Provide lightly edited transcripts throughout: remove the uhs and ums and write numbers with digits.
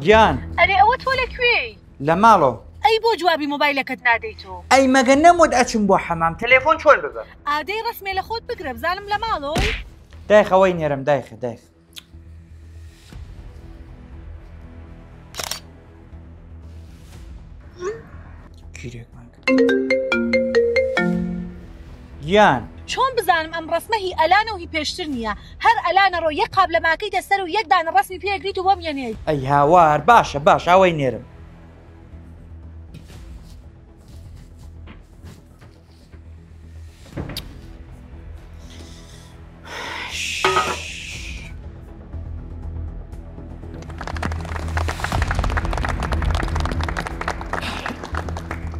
گیان. ئەرێ ئەوە تۆ لە کوێی؟ لە ماڵۆ. ئەی بۆ جوابی مۆبایلەکەت نادەیتۆ؟ ئەی مەگە نەموت ئەچم بۆ حەمام تەلێفۆن چۆن ببەم؟ ئادەی ڕەسمێ لە خۆت بگرە بزانم لە ماڵۆی؟ دایخە وەی نێرم دایخە دایخە. گیرێکمان کرد. گیان. چۆن بزانم ئەم ڕەسمە هی ئەلانە و هی پێشتر نییە؟ هەر ئەلانە ڕۆ یەک قاب لە ماکەیتە سەر و یەک دانە ڕەسمی پێ ئەگریت و بۆم یەنێیت. ئەی هاوار باشە باشە ئەوەی نێرم.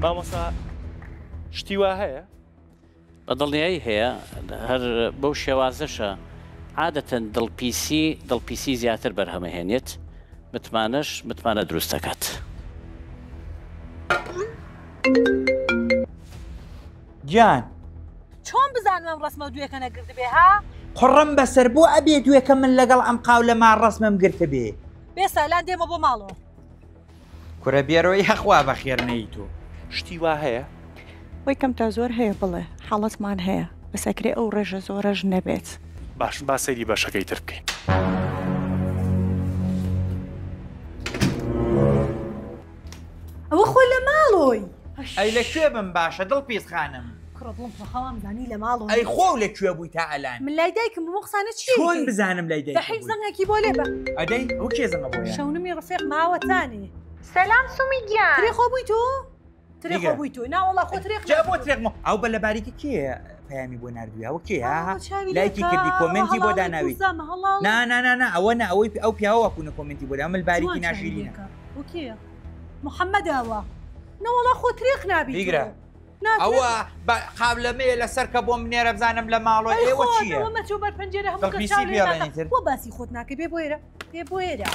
مامۆستا شتی وا هەیە؟ بە دڵنیایی هەیە، هەر بەو شێوازەشە عادەتەن دڵپیسی دڵپیسی زیاتر بەرهەمەهێنێت، متمانەش متمانە دروست دەکات. گیان. چۆن بزانم ئەم ڕەسمەو دوێکە نەگرتبێ ها؟ قوڕم بەسەر بۆ ئەبێ دوێکە من لەگەڵ ئەم قاولەما ڕەسمم گرتبێ؟ بێ سالان دێمە بۆ ماڵۆ. کورە بێرۆ یاخوا بەخێر نەیی تۆ. شتی وا هەیە؟ وەی کەم تا زۆر هەیە بڵێ حاڵەتمان هەیە بەس ئەکرێ ئەو ڕێژە زۆرەش نەبێت. باش با سەیری بەشەکەی تر بکەین. ئەوە خۆ لە ماڵۆی. ئەی لە کوێ بم باشە دڵ پیس خانم. کوڕە دڵم خۆ وام زانی لە ماڵۆی. ئەی خۆو لە کوێ بووی تا ئەلان؟ من لای دایکم بووم ئەو قسانە چییە چۆن بزانم لای دایکت دە حیز بووی؟ زەنگێکی بۆ لێ بە. ئەدەی ئەوە کێ زەنگە بۆیە؟ شەونمی ڕفیق ماوەتانێ. سەلام سومی گیان. ترێ خۆ بووی تۆ؟ ترێ خۆ نیگە. بووی تۆ؟ ناوەڵا خۆ ترێخ جا بۆ ترێخ ئەو بە لە باریکە کێ پەیامی بۆ ناردووی ئەوە کێ ها چاوی لایکی لێکە، کردی ئەوە کۆمێنتی بۆ هەڵاڵی داناوی کوزەمە، هەڵاڵی. نا نا نا نا ئەوە نا ئەوەی ئەو پیاوە واکوونە کۆمێنتی بۆ دا مل باریکی جوان چاوی ناشیرینە لێکە. ئەوە کێیە؟ محەممەدە ئەوە. نەوەڵا خۆ ترێخ نابی تۆ. بیگرە. نا ترێخ. ئەوە بە قابلەمەیە لەسەر کە بۆم بنێرە بزانم لە ماڵۆ ئەی ئێوە خۆت چییە؟ ئەوە مەچۆ بەر پەنجەرە هەموو کەس دڵپیسی چاو لێ پێڵێنی ناکا. تر. بۆ باسی خۆت ناکەی بێ بۆ ئێرە بێ بۆ ئێرە.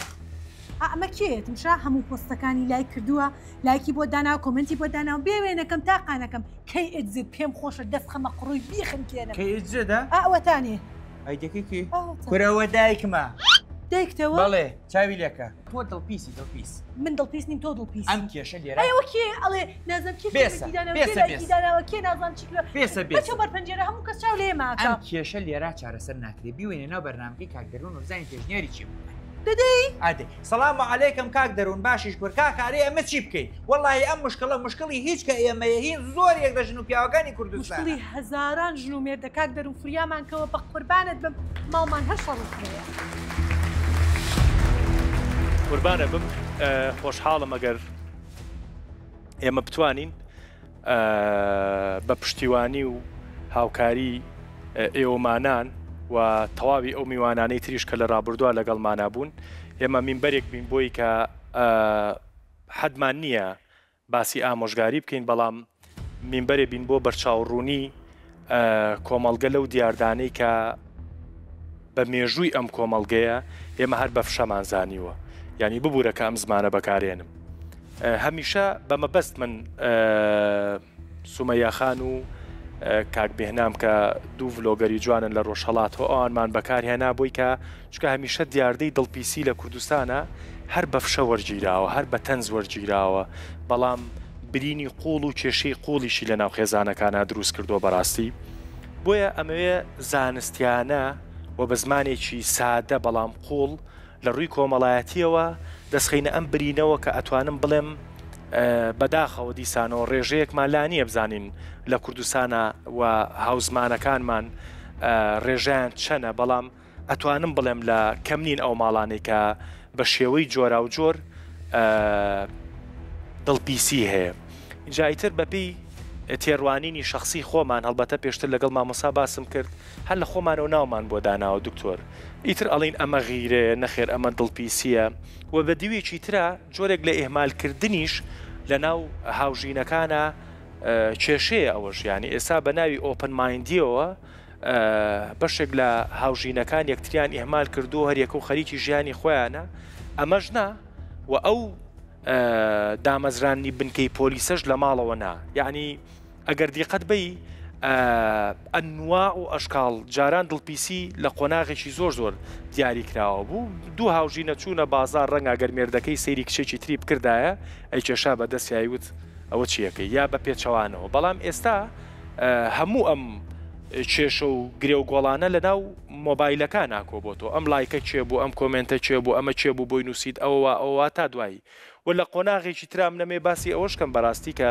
ئا ئەمە کێیە تمشا هەموو پۆستەکانی لایک کردووە لایکی بۆ داناوە کۆمێنتی بۆ داناوە بێ وێنەکەم تاقانەکەم کەی ئێگزیت پێم خۆشە دەست خەمە قڕووی بیخنکێنم. کەی ئێگزیتە؟ ئا ئەوەتانێ. ئایدەکەی کێ؟ ئەوەتە. کورە ئەوە دایکمە. دایکتەوە؟ بەڵێ چاوی لێکە. تۆ دڵپیسی دڵپیس. من دڵپیس نیم تۆ دڵپیسی. ئەم کێشە لێرە. ئەی ئەوە کێ ئەڵێ نازم کێ بێسە کۆمێنتی داناوە کێ بێسە لایکی بێسە. داناوە کێ نازانم چی کردووە. بێسە بێسە. مەچۆ بەر پەنجەرە هەموو کەس چاو لێ ماکە. ئەم کێشە لێرە چارەسەر ناکرێ بیوێنە ناو بەرنامەکەی کاک دەروون و بزانین پێشنیاری چی بوو. دەدەی؟ ئادەی سەلام عەلەیکم کاک دەروون باشیش کور کاکە ئەرێ ئەمە چی بکەین وەڵاهی ئەم مشکڵە مشکڵی هیچ کە ئێمەیە هین زۆر یەک لە ژن و پیاوەکانی کوردستانە. مشکڵی هەزاران ژن و مێردە کاک دەروون فریامان کەوە بە قوربانت بم ماڵمان هەر شەڕ و فرەیە. قوربانە بم خۆشحاڵم ئەگەر ئێمە بتوانین بە پشتیوانی و هاوکاری ئێوەمانان و تەواوی ئەو میوانانەی تریش کە لە ڕابردووە لەگەڵمانا بوون ئێمە مینبەرێک بین بۆی کە حەدمان نییە باسی ئامۆژگاری بکەین بەڵام مینبەرێ بین بۆ بەرچاوڕوونی کۆمەڵگە لەو دیاردانەی کە بە مێژووی ئەم کۆمەڵگەیە ئێمە هەر بە فشەمان زانیوە یانی ببوورە کە ئەم زمانە بەکارێنم هەمیشە بە مەبەست من سومەیا خان و کاک بێهنام کە دوو ڤلۆگەری جوانن لە ڕۆژهەڵاتەوە ئەوانمان بەکارهێنا بۆی کە چونکە هەمیشە دیاردەی دڵپیسی لە کوردستانە هەر بە فشە وەرگیراوە هەر بە تەنز وەرگیراوە بەڵام برینی قوڵ و کێشەی قوڵیشی لە ناو خێزانەکانا دروست کردووە بەڕاستی بۆیە ئەمەوێ زانستیانە و بە زمانێکی سادە بەڵام قوڵ لە ڕووی کۆمەڵایەتیەوە دەستخەینە ئەم برینەوە کە ئەتوانم بڵێم بەداخەوە دیسانەوە ڕێژەیەکمان لا نییە بزانین لە کوردستانە و هاوزمانەکانمان ڕێژەیان چەنە بەڵام ئەتوانم بڵێم لە کەم نین ئەو ماڵانەی کە بە شێوەی جۆراوجۆر دڵپیسی هەیە ئینجا ئیتر بەپێی تێڕوانینی شەخسی خۆمان هەڵبەتە پێشتر لەگەڵ مامۆسا باسم کرد هەر لە خۆمانەوە ناومان بۆ داناوە دکتۆر ئیتر ئەڵین ئەمە غیرەیە نەخێر ئەمە دڵپیسیە و بە دیوێکی ترا جۆرێک لە ئیهمالکردنیش لە ناو هاوژینەکانە کێشەیە ئەوەش یانی ئێستا بە ناوی ئۆپن مایندیەوە بەشێک لە هاوژینەکان یەکتریان ئیهمال کردووە هەریەکە و خەریکی ژیانی خۆیانە ئەمەش نا و ئەو دامەزرانی بنکەی پۆلیسەش لە ماڵەوە نا یعنی ئەگەر دیقەت بی ئەنواع و ئەشکاڵ، جاران دڵپیسی لە قۆناغێکی زۆر زۆر دیاری کراوە بوو، دوو هاوژینە چوونە بازاڕ ڕەنگە گەر مێردەکەی سەیری کچێکی تری بکردایە ئەیکێشا بە دەستیا ئەیوت ئەوە چیەکەی یا بە پێچەوانەوە، بەڵام ئێستا هەموو ئەم کێشە و گرێ و گۆڵانە لە ناو مۆبایلەکانا کۆبۆتەوە، ئەم لایکە کێ بوو، ئەم کۆمێنتە کێ بوو، ئەمە کێ بوو بۆی نووسیت، ئەوە وا ئەوە وا تا دوایی. و لە قۆناغێکی ترا من ئەمەوێ باسی ئەوەش کەم بەراستی کە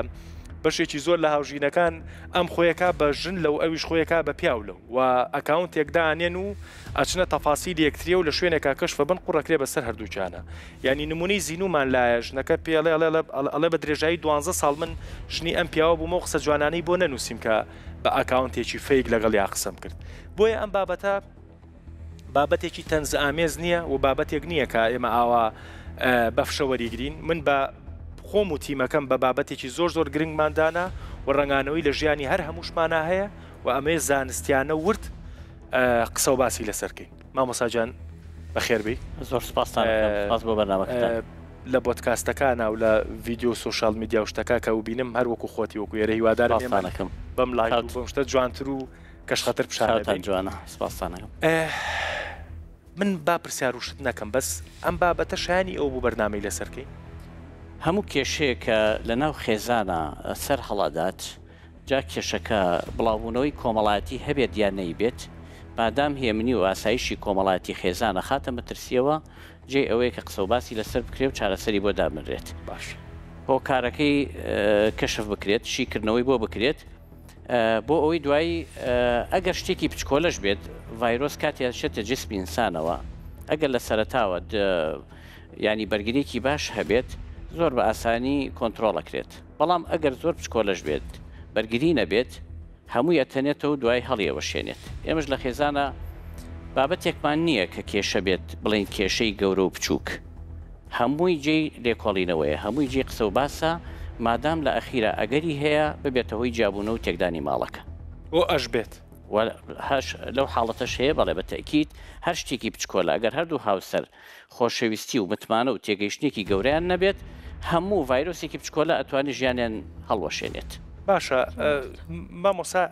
بەشێکی زۆر لە هاوژینەکان ئەم خۆیەکا بە ژن لەو ئەویش خۆیەکا بە پیاو لەو و ئەکاونتێک دانێن و ئەچنە تەفاسیلی یەکتریە و لە شوێنێکا کەشف ئەبن قوڕ ئەکرێ بەسەر هەردووکیانا یانی نمونەی زینومان لایە ژنەکە پێ ئەڵێ ئەڵێ ئەڵێ بە درێژایی دوانزە ساڵ من ژنی ئەم پیاوە بووم ئەو قسە جوانانەی بۆ نەنووسیم کە بە ئەکاونتێکی fake لەگەڵیا قسەم کرد بۆیە ئەم بابەتە بابەتێکی تەنزئامێز نییە و بابەتێک نییە کە ئێمە ئاوا بە فشە وەریگرین. من بە خۆم و تیمەکەم بە بابەتێکی زۆر زۆر گرنگمان دانا و ڕەنگانەوەی لە ژیانی هەر هەمووشمانا هەیە و ئەمەوێ زانستیانە ورد قسە و باسی لەسەر کەین. مامۆستا گیان بەخێر بێی. زۆر سوپاستان ئەکەم. سوپاس بۆ بەرنامەکەتان. لە بۆدکاستەکانا و لە ڤیدیۆ و social media و شتەکە کە وبینم هەر وەکو خۆتی وەکو ئێرە هیوادارم ئێمە سوپاستان ئەکەم. بەم لایک و بەم شتە جوانتر و کەشخەتر پیشان چاوتان ئەدەین. جوانە سپاستان ئەکەم. ئه من با پرسیار و شت نەکەم بەس ئەم بابەتە شایەنی ئەوە بوو بەرنامەی لەسەر کەین. هەموو کێشەیەک کە لە ناو خێزانا سەر هەڵئەدات جا کێشەکە بڵاوبوونەوەی کۆمەڵایەتی هەبێت یان نەیبێت مادام هێمنی و ئاسایشی کۆمەڵایەتی خێزان ئەخاتە مەترسیەوە جێی ئەوەیە کە قسەوباسی لەسەر بکرێ و چارەسەری بۆ دابنرێت باش. هۆکارەکەی کەشف بکرێت شیکردنەوەی بۆ بکرێت بۆ ئەوەی دوایی ئەگەر شتێکی بچکۆلەش بێت ڤایرۆس کاتێ ئەچێتە جسمی ئینسانەوە ئەگەر لە سەرەتاوە ینی بەرگریکی باش هەبێت زۆر بە ئاسانی کۆنتترۆڵ ئەکرێت بەڵام ئەگەر زۆر بچکۆلەش بێت بەرگری نەبێت هەمووی ئەتەنێتەوە دوای هەڵیەوەشێنێت ئێمەش لە خێزانە بابەتێکمان نییە کە کێشە بێت بڵێین کێشەی گەورە و بچووک هەمووی جێی لێکۆڵینەوەیە، هەمووی جێی قسە و باسە، مادام لە ئەخیرا ئەگەری هەیە ببێتە هۆی جیابوونەوە و تێکدانی ماڵەکە. و ئەش بێت. و هەش لەو حاڵەتەش هەیە، بەڵێ بە تەئکید هەر شتێکی بچکۆلە ئەگەر هەردوو هاوسەر خۆشەویستی و متمانە و تێگەیشتنێکی گەورەیان نەبێت، هەموو ڤایرۆسێکی بچکۆلە ئەتوانێت ژیانیان هەڵوەشێنێت. باشە مامۆستا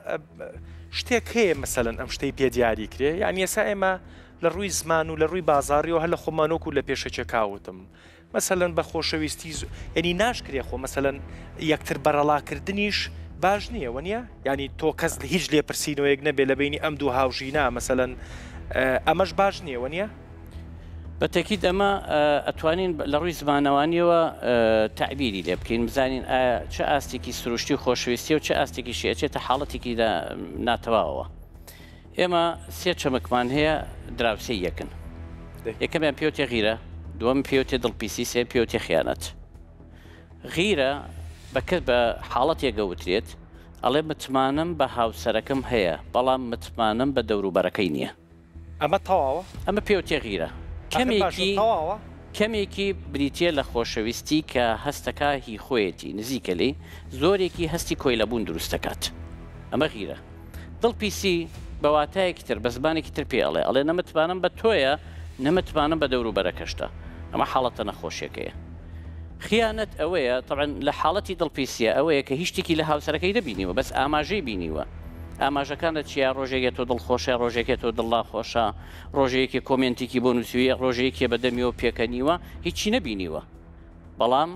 شتێک هەیە مەسەلەن ئەم شتەی پێ دیاری کرێ یانی ئێستا ئێمە لە ڕووی زمان و لە ڕووی بازاڕیەوە هەر لە خۆمان وەکوو لە پێشەکیەکا وتم مەسەلەن بە خۆشەویستی یانی ناشکرێ خۆ مەسەلەن یەکتر بەرەڵا کردنیش باش نییە وەنیە یانی تۆ کەس هیچ لێپرسینەوەیەک نەبێ لە بینی ئەم دوو هاوژینە مەسەلەن ئەمەش باش نییە وەنیە؟ بە تەکید ئەمە ئەتوانین لە ڕووی زمانەوانیەوە تەعبیری لێ بکەین بزانین ئایا چ ئاستێکی سروشتی و خۆشەویستیە و چ ئاستێکیشی ئەچێتە حاڵەتێکی ناتەواوەوە. ئێمە سێ چەمکمان هەیە دراوسێی یەکن. یەکەمیان پێوتێ غیرە، دووەم پێوتێ دڵپیسی، سێیەم پێوتێ خیانەت. غیرە بە کەس بە حاڵەتێک ئەوترێت ئەڵێ متمانەم بە هاوسەرەکەم هەیە بەڵام متمانەم بە دەوروبەرەکەی نییە. ئەمە تەواوە؟ ئەمە پێوتێ غیرە. کەمێکی تەواوە؟ کەمێکی بریتییە لە خۆشەویستی کە هەستەکا هی خۆیەتی نزیکە لێی، زۆرێکی هەستی کۆیلەبوون دروست دەکات. ئەمە غیرە. دڵ پیسی بە واتایەکی تر، بە زمانێکی تر پێی ئەڵێ، ئەڵێ نە متمانەم بە تۆیە، نە متمانەم بە دەوروبەرەکەشتە. ئەمە حاڵەتە نەخۆشیەکەیە. خیانەت ئەوەیە، تەبعەن لە حاڵەتی دڵ پیسیە ئەوەیە کە هیچ شتێکی لە هاوسەرەکەی نەبینیوە، بەس ئاماژەی بینیوە. ئاماژەکان لە چیە؟ ڕۆژێک تۆ دڵ خۆشە، ڕۆژێکێ تۆ دڵ ناخۆشە، ڕۆژێ یەکێ کۆمێنتێکی بۆ نووسیویە، ڕۆژێ یەکێ بە دەمیەوە پێکەنیوە، هیچی نەبینیوە. بەڵام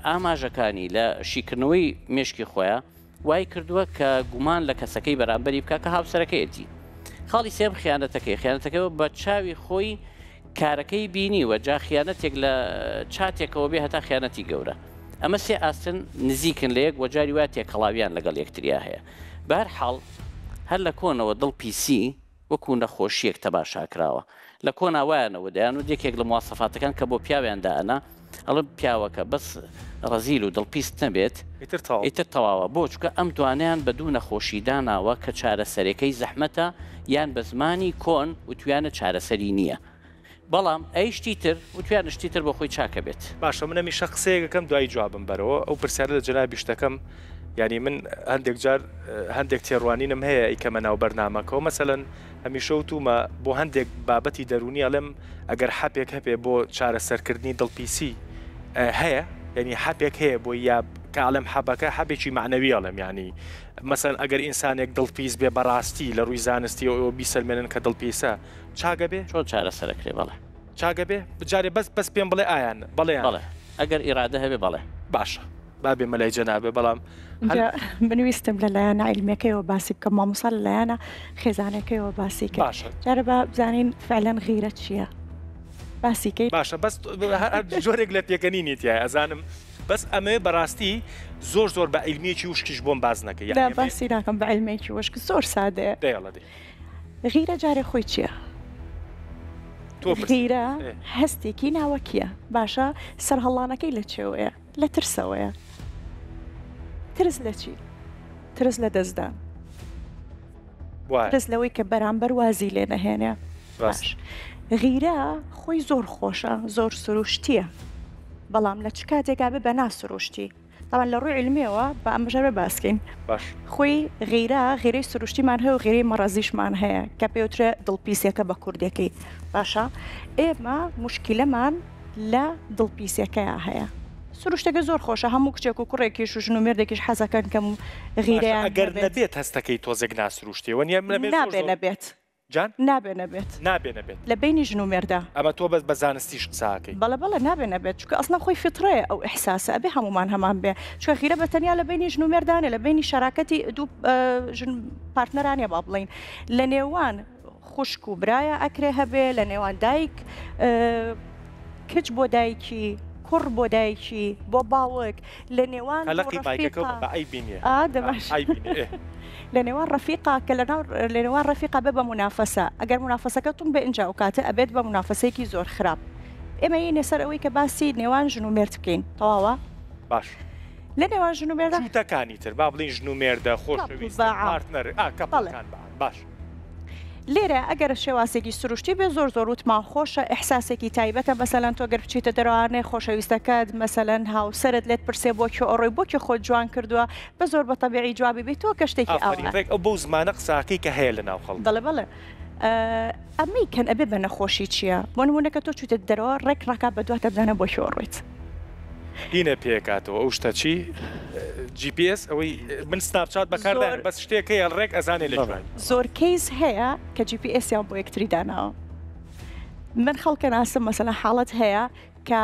ئاماژەکانی لە شیکردنەوەی مێشکی خۆیا وای کردووە کە گومان لە کەسەکەی بەرامبەری بکا کە هاوسەرەکەیەتی. خاڵی سێیەم خیانەتەکەی، خیانەتەکەی بە چاوی خۆی کارەکەی بینیوە، جا خیانەتێک لە چاتێکەوە بێ هەتا خیانەتی گەورە. ئەمە سێ ئاستن نزیکن لە یەک و جاری وایە تێکەڵاویان لەگەڵ یەکتریا هەیە. بەهەر حاڵ هەر لە کۆنەوە دڵ پیسی وەکو نەخۆشییەک تەماشا کراوە. لە کۆنا وایانەوە دەیانوت یەکێک لە مواسەفاتەکان کە بۆ پیاویان دائەنا ئەڵێن پیاوەکە بەس ڕەزیل و دڵپیست نەبێت ئیتر تەواو. ئیتر تەواوە. بۆ؟ چونکە ئەم دوانەیان بە دوو نەخۆشی داناوە کە چارەسەرێکەی زەحمەتە یان بە زمانی کۆن وتویانە چارەسەری نییە. بەڵام ئەی شتی تر؟ وتویانە شتی تر بۆ خۆی چاکە بێت. باشە من هەمیشە قسەیەک ئەکەم دوایی جوابم بەرەوە ئەو پرسیارە لە جەنابیشت ئەکەم یانی من هەندێک جار هەندێک تێڕوانینم هەیە ئەیکەمە ناو بەرنامەکەوە مەسەلەن هەمیشە وتومە بۆ هەندێک بابەتی دەروونی ئەڵێم ئەگەر حەپێک هەبێ بۆ چارەسەرکردنی دڵپیسی هەیە یانی حەپێک هەیە بۆی یا. کە ئەڵێم حەبەکە حەبێکی مەعنەوی ئەڵێم یانی مەسەلەن ئەگەر ئینسانێک دڵپیس بێ بەڕاستی لە ڕووی زانستیەوە ئێوە بیسەلمێنن کە دڵپیسە چاک ئەبێ؟ چۆن چارەسەر ئەکرێ بەڵێ. چاک ئەبێ؟ جارێ بەس بەس پێم بڵێ ئایان بەڵێ یان بەڵێ ئەگەر ئیرادە هەبێ بەڵێ. باشە با بێمە لای جەنابێ بەڵام هەر. جا من ویستم لە لایەنە عیلمیەکەیەوە باسی بکەم مامۆستا لە لایەنە خێزانەکەیەوە باسی کرد باشە. جارێ با بزانین فعلەن غیرە چیە؟ باسی کەی. باشە بەس هەر جۆرێک لە پێکەنینی تیایە ئەزانم بەس ئەمەوێ بەڕاستی زۆر زۆر بە عیلمیەکی وشکیش بۆم باس نەکەی نا یانی باسی ناکەم بە عیلمێکی وشک زۆر سادەیە. دەیەڵە دەی. غیرە جارێ خۆی چیە؟ تۆ پرسی. غیرە هەستێکی ناوەکیە باشە سەرهەڵانەکەی لە چێوەیە؟ لە ترسەوەیە. ترس لە چی؟ ترس لە دەستدان. ترس لەوەی کە بەرامبەر وازی لێ نەهێنێ. باش غیرە خۆی زۆر خۆشە زۆر سروشتیە بەڵام لە چ کاتێکا بێ بە ناسروشتی تاوان لە ڕووی علمیەوە بە ئەمەژەرە باسکەین باش خۆی غیرە غیرەی سروشتیمان هەیە و غیرەی مەڕەزیشمان هەیە کە پێوترێ دڵپیسیەکە بە کوردەکەی باشە ئێمە مشکلەمان لە دڵپیسیەکەیا هەیە سروشتەکە زۆر خۆشە هەموو کچێک و کوڕێکیش و ژن و مێردێکیش حەزەکەن کە باشە غیرەیان ئەگەر هەبێت. نەبێت هەستەکەی تۆزێک ناسروشتیە وەنیە من ئەمێ زۆر نابێ زۆر نەبێت جان؟ نابێ نەبێت. نابێ نەبێت. لە بەینی ژن و مێردا. ئەمە تۆ بەس بە زانستیش قسە ئەکەی. بەڵێ بەڵێ نابێ نەبێت چونکە ئەسڵەن خۆی فیتڕەیە ئەو ئیحساسە ئەبێ هەموومان هەمان بێ چونکە غیرە بە تەنیا لە بەینی ژن و مێردا نیە لە بەینی شەراکەتی دوو ژن پارتنەرا نیە با بڵێین لە نێوان خوشک و برایا ئەکرێ هەبێ لە نێوان دایک کچ بۆ دایکی کوڕ بۆ دایکی بۆ باوک لە نێوان قەلەقی مایکەکە بە عەیبی نییە لە نێوان ڕەفیقا کە لە ناو لە نێوان ڕەفیقا بێ بە مونافەسە ئەگەر مونافەسەکە تون بێ ئینجا ئەو کاتە ئەبێت بە مونافەسەیەکی زۆر خراپ ئێمە یینە سەر ئەوەی کە باسی نێوان ژن و مێرد بکەین تەواوە باش لە نێوان ژن و مێردە جووتەکانی تر با بڵین ژن و مێردە خۆشەویستە پارتنەر ئا کەپڵەکان باش. لێرە ئەگەر شێوازێکی سروشتی بێ زۆر زۆر وتمان خۆشە ئیحساسێکی تایبەتە مەسەلەن تۆ گەر بچیتە دەرەوانێ خۆشەویستەکەت مەسەلەن هاوسەرت لێت پرسێ بۆ کوێ ئەڕۆی بۆ کوێ خۆت جوان کردووە بە زۆر بە تەبیعی جوابی بەی تۆ کە شتێکی ئافەرین ئاوا. ڕێک ئەو بەو زمانە قسە ئەکەی کە هەیە لە ناو خەڵک. بەڵێ بەڵێ ئەمەی کەن ئەبێ بە نەخۆشی چیە بۆ نمونە کە تۆ چویتە دەرەوە ڕێک ڕاکا بە دواتە بزانە بۆ کوێ ئەڕۆیت. هینە پێکاتەوە ئەو شتە چی GPS ئەوەی من سناپچات بەکاردایە بەس شتێک هەیە ڕێک ئەزانێ لە کوێی. زۆر کەیس هەیە کە GPS یان بۆ یەکتری داناوە من خەڵکە ناسم مەسەلەن حاڵەت هەیە کە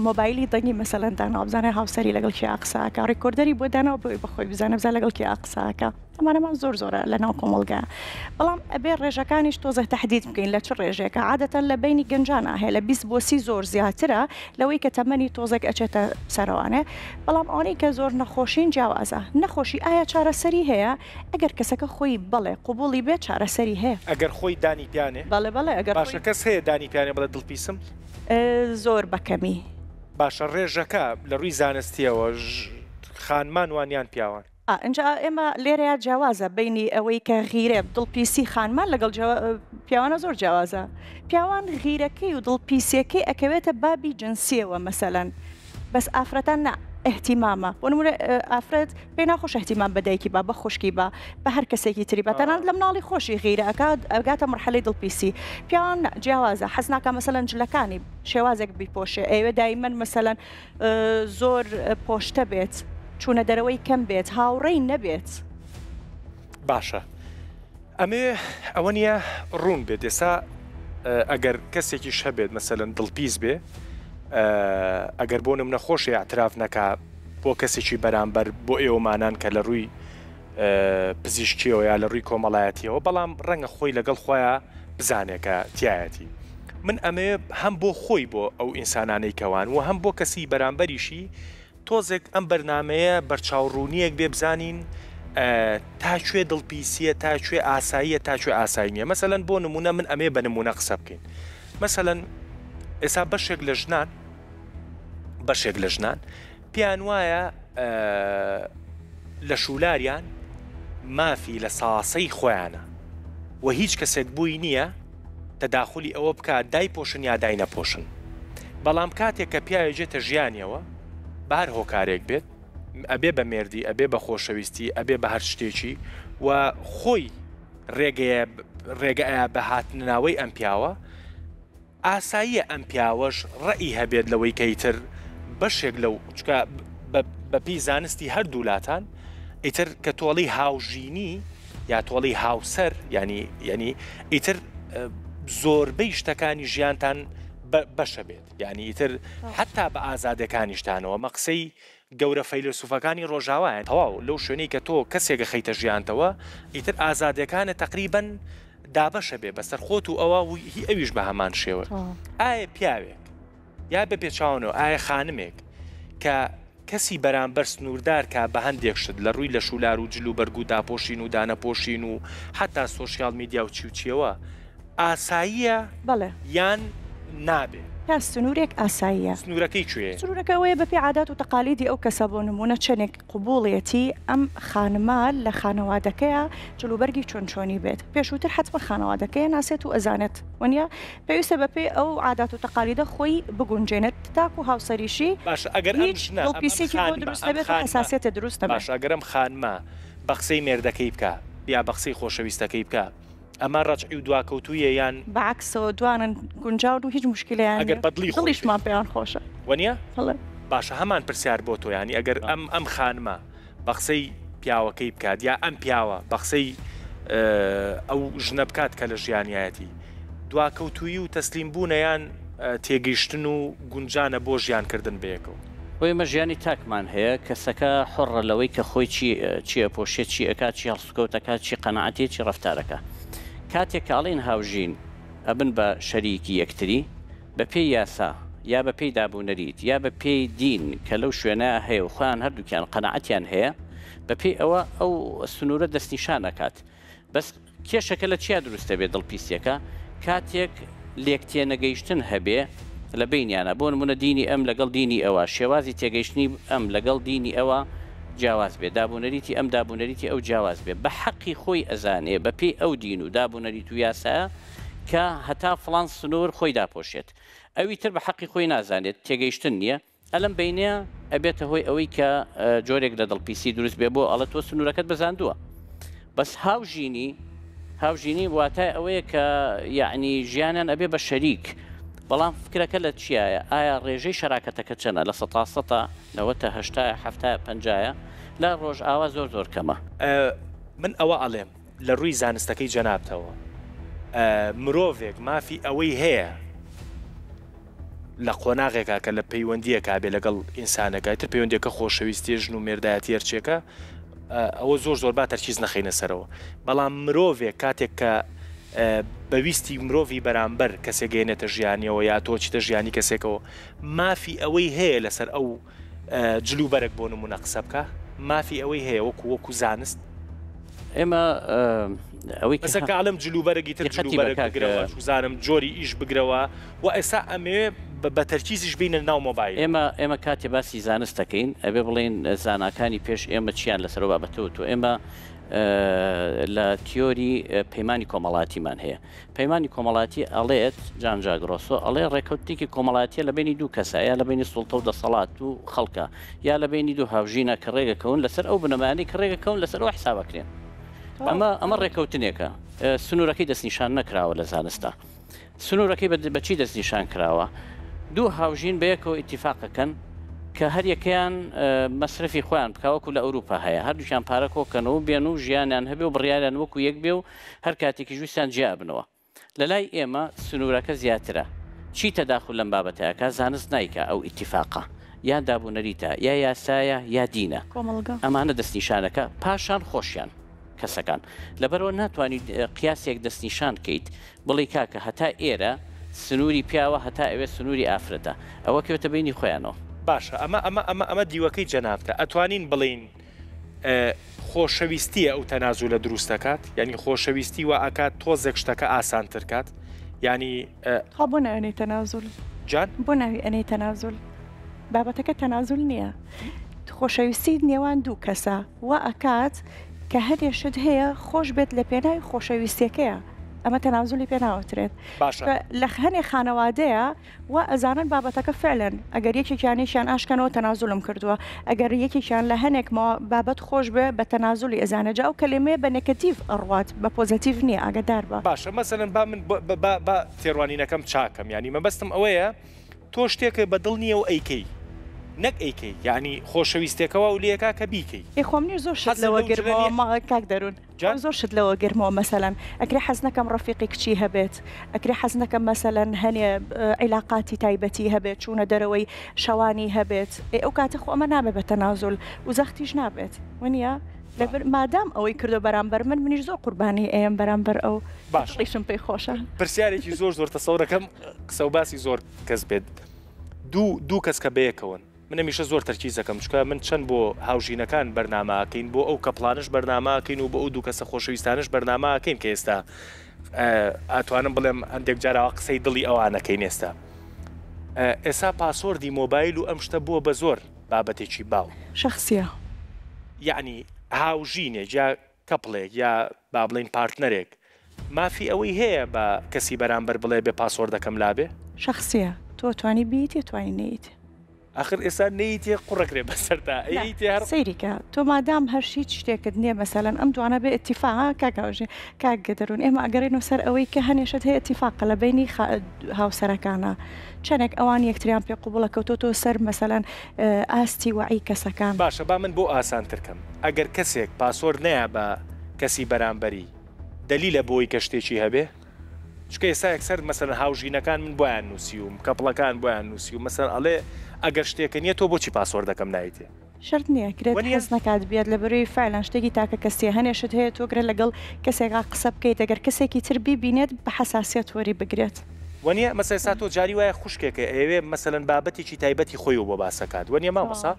مۆبایلی دەنگی مەسەلەن داناوە بزانێ هاوسەری لەگەڵ کێ قسە ئەکا recorder ی بۆ داناوە بۆی بەخۆی بزانێ بزانێ لەگەڵ کێ قسە ئەکا ئەمانەمان زۆر زۆرە لە ناو کۆمەڵگا بەڵام ئەبێ ڕێژەکانیش تۆزێ تەحدید بکەین لە چ ڕێژەیەکە عادەتەن لە بەینی گەنجانا هەیە لە 20 بۆ 30 زۆر زیاترە لەوەی کە تەمەنی تۆزێک ئەچێتە سەرەوانێ بەڵام ئەوانەی کە زۆر نەخۆشین جیاوازە نەخۆشی ئایا چارەسەری هەیە ئەگەر کەسەکە خۆی بەڵێ قبوڵی بێت چارەسەری هەیە. ئەگەر خۆی دانی پیانێ؟ بەڵێ بەڵێ ئەگەر باشە کەس هەیە دانی پیانێ بڵێ دڵپیسم؟ زۆر بە کەمی. باشە ڕێژەکە لە ڕووی زانستیەوە خانمان وان یان پیاوان؟ ئینجا ئێمە لێرەیا جیاوازە بەینی ئەوەی کە غیرە دڵپیسی خانمان لەگەڵ پیاوانە زۆر جیاوازە پیاوان غیرەکەی و دڵپیسیەکەی ئەکەوێتە بابی جنسیەوە مەسەلەن بەس ئافرەتان نا ئیهتیمامە بۆ نمونە ئافرەت پێی ناخۆشە ئیهتیمام بە دایکی با بە خوشکی با بە هەر کەسێکی تری با تەنانەت لە مناڵی خۆشی غیرە ئەکات ئەگاتە مەرحەلەی دڵپیسی پیاوان نا جیاوازە حەز ناکا مەسەلەن جلەکانی شێوازێک بیپۆشێ ئەیەوێ دایمەن مەسەلەن زۆر پۆشتە بێت چوونە دەرەوەی کەم بێت هاوڕێی نەبێت. باشە ئەمەوێ ئەوە نییە ڕوون بێت ئێستا ئەگەر کەسێکیش هەبێت مەسەلەن دڵپیس بێ ئەگەر بۆ نمونە خۆشی اعتراف نەکا بۆ کەسێکی بەرامبەر بۆ ئێوەمانان کە لە ڕووی پزیشکیەوە یا لە ڕووی کۆمەڵایەتیەوە بەڵام ڕەنگە خۆی لەگەڵ خۆیان بزانێ کە تایەتی من ئەمەوێ هەم بۆ خۆی بۆ ئەو ئینسانانەی کەوان و هەم بۆ کەسی بەرامبەریشی تۆزێک ئەم بەرنامەیە بەرچاوڕوونییەک بێ بزانین تا کوێ دڵپیسییە تا کوێ ئاساییە تا کوێ ئاسایی نییە مەسەلەن بۆ نموونە من ئەمەوێ بە نموونە قسە بکەین مەسەلەن ئێستا بەشێک لە ژنان بەشێک لە ژنان پێیان وایە لە شولاریان مافی لە ساسەی خۆیانە و هیچ کەسێک بووی نییە تەداخولی ئەوە بکات دایپۆشن یا داینەپۆشن بەڵام کاتێک کە پیاوێک دێتە ژیانیەوە بە هەر هۆکارێک بێت ئەبێ بە مێردی ئەبێ بە خۆشەویستی ئەبێ بە هەر شتێکی و خۆی ڕێگەیە ڕێگە ئەیا بە هاتنەناوەی ئەم پیاوە ئاساییە ئەم پیاوەش ڕەئی هەبێت لەوەی کە ئیتر بەشێک لەو چونکە بە. بە پێی زانستی هەردوولاتان ئیتر کە تۆڵی هاوژینی یا تۆڵی هاوسەر یانی یانی ئیتر زۆربەی شتەکانی ژیانتان بەشە بێت یانی ئیتر حتا بە ئازادەکانیشتانەوە مە قسەی گەورە فەیلەسوفەکانی ڕۆژاوایە تەواو لەو شوێنەی کە تۆ کەسێک ئەخەیتە ژیانتەوە ئیتر ئازادیەکانت تەقریبەن دابەشە بێ بەسەر خۆت و ئەوە و هی ئەویش بە هەمان شێوە ئایا پیاوێک یا بە پێچەوانەوە ئایا خانمێک کە کەسی بەرامبەر سنووردار کا بە هەندێک شت لە ڕووی لەشولار و جل و بەرگ و داپۆشین و دانەپۆشین و حەتا سۆشیال میدیا و چی و چیەوە ئاساییە بەڵێ. یان نابێ؟ تا سنوورێک ئاساییە. سنوورەکەی کوێیە؟ سنوورەکە ئەوەیە بەپێی عادات و تەقالیدی ئەو کەسە بۆ نموونە چەنێک قبوڵیەتی ئەم خانمە لە خانەوادەکەیا جلوبەرگی چۆن چۆنی بێت پێشووتر حەتمەن خانەوادەکەی ئەناسێت و ئەزانێت وەنیە پێویستە بەپێی ئەو عادات و تەقالیدە خۆی بگونجێنێت تاکو هاوسەریشی باشە ئەگەر ئەم هیچ ژنە ئەم ئەم دڵپیسیەکی بۆ خانمە دروست ئەم نەبێت و خانمە حەساسیەتێ دروست نەبێت. باشە ئەگەر ئەم خانمە بە قسەی مێردەکەی بکا یا بە قسەی خۆشەویستەکەی بکا ئەمە ڕەجعی و دواکەوتوویە یان؟ بە عەکسەوە دوانن گونجاون و هیچ موشکیلەیان ئەگەر نیە بە دڵی خۆی بێ. دڵیشمان پێیان خۆشە. وەنیە؟ بەڵێ. باشە هەمان پرسیار بۆ تۆ یانی ئەگەر ئەم ئەم خانمە بە قسەی پیاوەکەی بکات یا ئەم پیاوە بە قسەی ئەو ژنە بکات کە لە ژیانیایەتی دواکەوتوویی و تەسلیم بوونە یان تێگەیشتن و گونجانە بۆ ژیان کردن بەیەکەوە؟ بۆ ئێمە ژیانی تاکمان هەیە، کەسەکە حوڕە لەوەی کە خۆی چی چی ئەپۆشێ، چی ئەکات، چی هەڵسوکەوت ئەکات، چی قەناعەتی چی ڕەفتار ئەکا. کاتێک کە ئەڵێین هاوژین ئەبن بە شەریکی یەکتری، بە پێی یاسا یا بە پێی دابونەریت یا بە پێی دین کە لەو شوێنە هەیە و خۆیان هەردووکیان قەناعەتیان هەیە، بە پێی ئەوە ئەو سنوورە دەستنیشان ئەکات. بەس کێشەکە لە چیا دروست دەبێت دڵ پیسیەکە کاتێک لێک تێنەگەیشتن هەبێ لە بەینیانا بۆ نمونە دینی ئەم لەگەڵ دینی ئەوا شێوازی تێگەیشتنی ئەم لەگەڵ دینی ئەوا جیاواز بێ دابونەریتی ئەم دابونەریتی ئەو جیاواز بێ بە حەقی خۆی ئەزانێ بە پێی ئەو دین و دابونەریت و یاسایە کە هەتا فڵان سنور خۆی داپۆشێت ئەوی تر بە حەقی خۆی نازانێت تێگەیشتن نیە ئەلەم بەینە ئەبێتە هۆی ئەوەی کە جۆرێک لە دڵپیسی دروست بێ بۆ ئەڵێ تۆ سنوورەکەت بەزاندووە بەس هاوژینی هاوژینی واتای ئەوەیە کە یعنی ژیانیان ئەبێ بە شەریک بەڵام فکرەکە لە چیایە ئایا ڕێژەی شەراکەتەکە چەنە لە سەتا سەتا نەوەتە هەشتایە حەفتایە پەنجایە لە ڕۆژئاوا زۆر زۆر کەمە. من ئەوە ئەڵێم لە ڕووی زانستەکەی جەنابتەوە مرۆڤێک مافی ئەوەی هەیە لە قۆناغێکا کە لە پەیوەندیەکا بێ لەگەڵ ئینسانەکە ئیتر پەیوەندیەکە خۆشەویستیە ژن و مێردایەتی هەرچیەکە ئەوە زۆر زۆر با تەرکیز نەخەینە سەرەوە بەڵام مرۆڤێک کاتێک کە بەویستی مرۆڤی بەرامبەر کەسێک گەێنێتە ژیانیەوە یا تۆ چیتە ژیانی کەسێکەوە مافی ئەوەی هەیە لەسەر ئەو جل و بەرگ بۆ نمونە قسە بکا مافی ئەوەی هەیە وەکو وەکو زانست. ئێمە ئەوەی کە مەسەن کە ئەڵێم جل و بەرگی تر جل و بەرگ بگرەوە چوزانم جۆری ئیش بگرەوە و ئێستا ئەمەوێ بە تەرکیزیش بینە ناو مۆبایل. ئێمە ئێمە کاتێ باسی زانست دەکەین ئەبێ بڵێین زاناکانی پێش ئێمە چیان لەسەر ئەو بابەتە وتووە ئێمە لە تیۆری پەیمانی کۆمەڵاتیمان هەیە پەیمانی کۆمەڵایەتی ئەڵێت، جان ژاک ڕۆسۆ، ئەڵێ ڕێکەوتنێکی کۆمەڵایەتیە لە بەینی دوو کەسە یا لە بەینی سوڵتە و دەسەڵات و خەڵکە یا لە بەینی دوو هاوژینە کە ڕێگەکەون لەسەر ئەو بنەمایانەی کە ڕێگەکەون لەسەر ئەو حساب ئەکرێن. ئەمە ئەمە ڕێکەوتنێکە سنوورەکەی دەستنیشان نەکراوە لە زانستا. سنوورەکەی بە چی دەستنیشان کراوە؟ دوو هاوژین بەیەکەوە ئیتیفاق ئەکەن کە هەریەکەیان مەسرەفی خۆیان بکا وەکو لە ئەوروپا هەیە هەردووکیان پارە کۆکەنەوە و بێن و ژیانیان هەبێ و بڕیاریان وەکو یەک بێ و هەر کاتێکیش ویستیان جیا ئەبنەوە. لە لای ئێمە سنوورەکە زیاترە. چی تەداخول لەم بابەتە ئەکا زانست نایکا ئەو ئیتیفاقە یان دابونەریتە یا یاسایە یا دینە. کۆمەڵگە. ئەمانە دەستنیشانەکە پاشان خۆشیان کەسەکان. لەبەرئەوە ناتوانی قیاسێک دەستنیشان کەیت بڵێی کاکە هەتا ئێرە سنووری پیاوە هەتا ئەوێ سنووری ئافرەتە. ئەوە کەوێتە بەینی خۆیانەوە. باشە ئەمە ئەمە ئەمە ئەمە دیوەکەی جەنابتە ئەتوانین بڵێین خۆشەویستیە ئەو تەنازولە دروست دەکات یعنی خۆشەویستی وا ئەکات تۆزێک شتەکە ئاسانتر کات یعنی خوا بۆ ناوی ئەنێی تەنازول جان بۆ ناوی ئەنێی تەنازول بابەتەکە تەنازول نییە خۆشەویستی نێوان دوو کەسە وا ئەکات کە هەندێ شت هەیە خۆش بێت لە پێناوی خۆشەویستیەکەیە ئەمە تەنازولی پێ ناوترێت باشە لە هەنێ خانەوادەیە وا ئەزانن بابەتەکە فعلەن ئەگەر یەکێکیان یەکیان ئاشکەنەوە تەنازولم کردووە ئەگەر یەکێکیان لە هەنێک بابەت خۆش بێ بە تەنازولی ئەزانێ جا ئەو کەلێمەیە بە نێگەتیڤ ئەڕوات بە پۆزەتیڤ نییە ئاگەدار بە. باشە مەسەلەن با من با با تێڕوانینەکەم چاکەم یانی مەبەستم ئەوەیە تۆ شتێکت بە دڵ نییە و ئەیکەی. نەک ئەیکەی یانی خۆشەویستێکە واو لێکا کە بیکەی. ئێ خۆ منیش زۆر شت حەزت لەوە لەو جلە گرمەوە نیە؟ ما کاک دەروون جا؟ خۆم زۆر شت لەوە گرمەوە مەسەلەن ئەکرێ حەز نەکەم ڕەفیقی کچی هەبێت ئەکرێ حەز نەکەم مەسەلەن هەنێ عیلاقاتی تایبەتی هەبێت چوونە دەرەوەی شەوانی هەبێت ئێ ئەو کاتە خۆ ئەمە نابێ بە تەنازول و زەختیش نابێت وەنیە؟ باش. لەبەر مادام ئەوەی کردوە بەرامبەر من منیش زۆر قوربانی ئەیەم بەرامبەر ئەو کە باشە دڵیشم پێی خۆشە. پرسیارێکی زۆر زۆر تەسەورەکەم قسە و باسی زۆر کەس بێت دوو دوو کەس کە بەیەکەوەن من هەمیشە زۆر تەرکیز ئەکەم چونکە من چەند بۆ هاوژینەکان بەرنامە ئەکەین بۆ ئەو couple انەش بەرنامە ئەکەین و بۆ ئەو دوو کەسە خۆشەویستانەش بەرنامە ئەکەین کە ئێستا ئەتوانم بڵێم هەندێک جار ئاوا قسەی دڵی ئەوانەکەین ئێستا ئێستا password ی مۆبایل و ئەم شتە بووە بە زۆر بابەتێکی باو. شەخسیە. یەعنی هاوژینێک یا couple ێک یا با بڵێین partner ێک مافی ئەوەی هەیە بە کەسی بەرامبەر بڵێ بێ password ەکەم لابێ؟ شەخسیە تۆ توانی بیتێ توانی نەیتێ. ئاخر ئێستا نەیتێ قوڕەکرێ بەسەرتا نا ئەیتێ هەر. سەیری کە تۆ مادام هەر هیچ شتێکت نیە مەسەلەن ئەم دوانە بێ ئیتیفاق ها کاک هاوژین کاک دەروون ئێمە ئەگەڕێینەوە سەر ئەوەی کە هەنێ شت هەیە ئیتیفاقە لە بەینی خا هاوسەرەکانا چەنێک ئەوان یەکتریان پێ قبوڵە کەوتۆتەوە سەر مەسەلەن ئاستی وەعی کەسەکان. باشە با من بۆ ئاسانتر کەم ئەگەر کەسێک password نەیا بە کەسی بەرامبەری دەلیلە بۆی کە شتێکی هەبێ؟ چونکە ئێستا یەکسەر مەسەلەن هاوژینەکان من بۆیان نووسیوم couple ەکان بۆیان نووسیوم مەسەلەن ئەڵێ ئەگەر شتێکە نییە تۆ بۆچی password ەکەم نایتێ؟ شەرت نییە کرێت وەنیە؟ حەز نەکات بێت لەبەرەوەی فعلا شتێکی تاکە کەسیە هەنێ شت هەیە تۆ گرە لەگەڵ کەسێکا قسە بکەیت ئەگەر کەسێکی تر بیبینێت بە حەساسیەت وەری بگرێت. وەنیە مەسەلەن ئێستا تۆ جاری وایە خوشکێکە ئەیەوێ مەسەلەن بابەتێکی تایبەتی خۆیو بۆ باسەکات وەنیە مامۆسا؟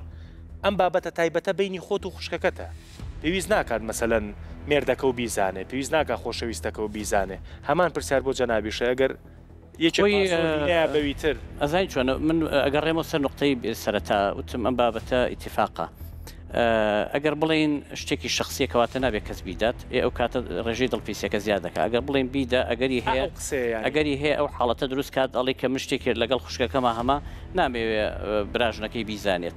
ئەم بابەتە تایبەتە بەینی خۆت و خوشکەکەتە پێویست ناکات مەسەلەن مێردەکەو بیزانێ پێویست ناکات خۆشەویستەکەو بیزانێ هەمان پرسیار بۆ جەنابیشە ئەگەر یەکێ خۆی password ی نەیا بەوی تر. ئەزانی چۆنە من ئەگەڕێمەوە سەر نوقتەی سەرەتا وتم ئەم بابەتە ئیتیفاقە ئەگەر بڵێین شتێکی شەخسیە کەواتە نابێت کەس بیدات ئێ ئەو کاتە ڕێژەی دڵپیسیەکە زیاد دەکات ئەگەر بڵێین بیدە ئەگەری ئا هەیە ئەو قسەیە یانی. ئەگەری هەیە ئەو حاڵەتە دروست کات ئەڵێ کە من شتێکی لەگەڵ خوشکەکەما هەمە نامەوێ براژنەکەی بیزانێت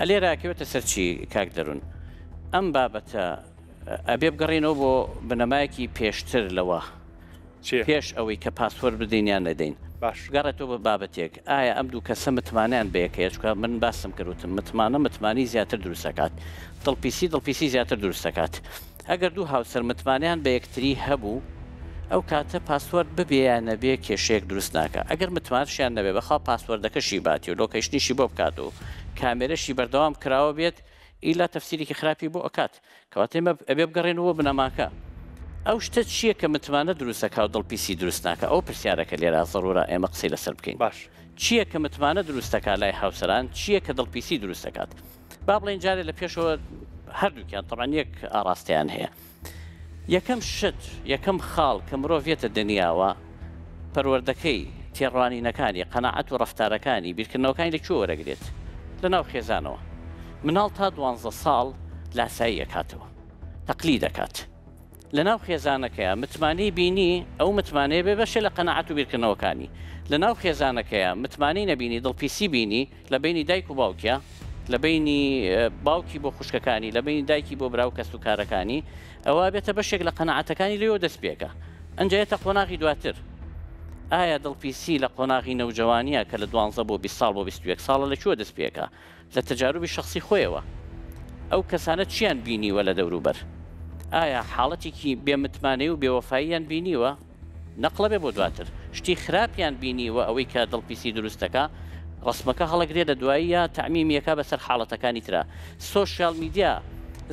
ئەلێرە ئەکەوێتە سەر چی کاک دەرون ئەم بابەتە ئەبێ بگەڕێینەوە بۆ بنەمایەکی پێشتر لەوە چیە؟ پێش ئەوەی کە password بدەین یان نەدەین باش. بگەڕێتەوە بۆ بابەتێک ئایا ئەم دوو کەسە متمانەیان بەیەک هەیە چونکە من باسم کرد وتم متمانە متمانەی زیاتر دروست ئەکات دڵپیسی دڵپیسی زیاتر دروست ئەکات ئەگەر دوو هاوسەر متمانەیان بە یەکتری هەبوو ئەو کاتە password ببێ یان نەبێ کێشەیەک دروست ناکا ئەگەر متمانەشیان نەبێ بەخوا password ەکەشی باتی و location یشی بۆ بکات و کامێرەشی بەردەوام کراوە بێت ئیلا تەفسیرێکی خراپی بۆ ئەکات کەواتە ئێمە ئەبێ بگەڕێینەوە بۆ بنەماکە ئەو شتە چییە کە متمانە دروست ئەکا و دڵپیسی دروست ناکا ئەوە پرسیارەکە لێرە زەرورە ئێمە قسەی لەسەر بکەین باش. چییە کە متمانە دروست ئەکا لای هاوسەران چییە کە دڵپیسی دروست ئەکات با بڵێین جارێ لە پێشەوە هەردووکیان تەبعەن یەک ئاڕاستەیان هەیە یەکەم شت یەکەم خاڵ کە مرۆڤ یەتە دنیاوە پەروەردەکەی، تێڕوانینەکانی، قەناعەت و ڕەفتارەکانی، بیرکردنەوەکانی لە کوێ وەرەگرێت؟ لە ناو خێزانەوە. مناڵ تا دوانزە ساڵ لاسایی ئەکاتەوە، تەقلید ئەکات. لە ناو خێزانەکەیا متمانەی بینی، ئەو متمانەیە بێ بەشێ لە قەناعەت و بیرکردنەوەکانی. لە ناو خێزانەکەیا متمانەی نەبینی، دڵپیسی بینی، لە بەینی دایک و باوکیا، لە بەینی باوکی بۆ خوشکەکانی، لە بەینی دایکی بۆ برا و کەسوکارەکانی، ئەوە ئەبێتە بەشێک لە قەناعەتەکانی لێوە دەست پێکا. ئەنجا یەتە قۆناغی دواتر. ئایا دڵپیسی لە قۆناغی نەوجەوانیە کە لە دوانزە بۆ 20 ساڵ بۆ 21 ساڵە لە کوێوە دەست پێکا؟ لە تەجاروبی شەخسی خۆیەوە. ئەو کەسانە چیان بینیوە لە دەوروبەر؟ ئایا حاڵەتێکی بێ متمانەی و بێوەفاییان بینیوە؟ نەقڵە بێ بۆ دواتر شتی خراپیان بینیوە ئەوەی کە دڵپیسی دروست دەکا ڕەسمەکە هەڵەگرێ لە دواییە تەعمیمی ئەکا بەسەر حاڵەتەکانی ترا social media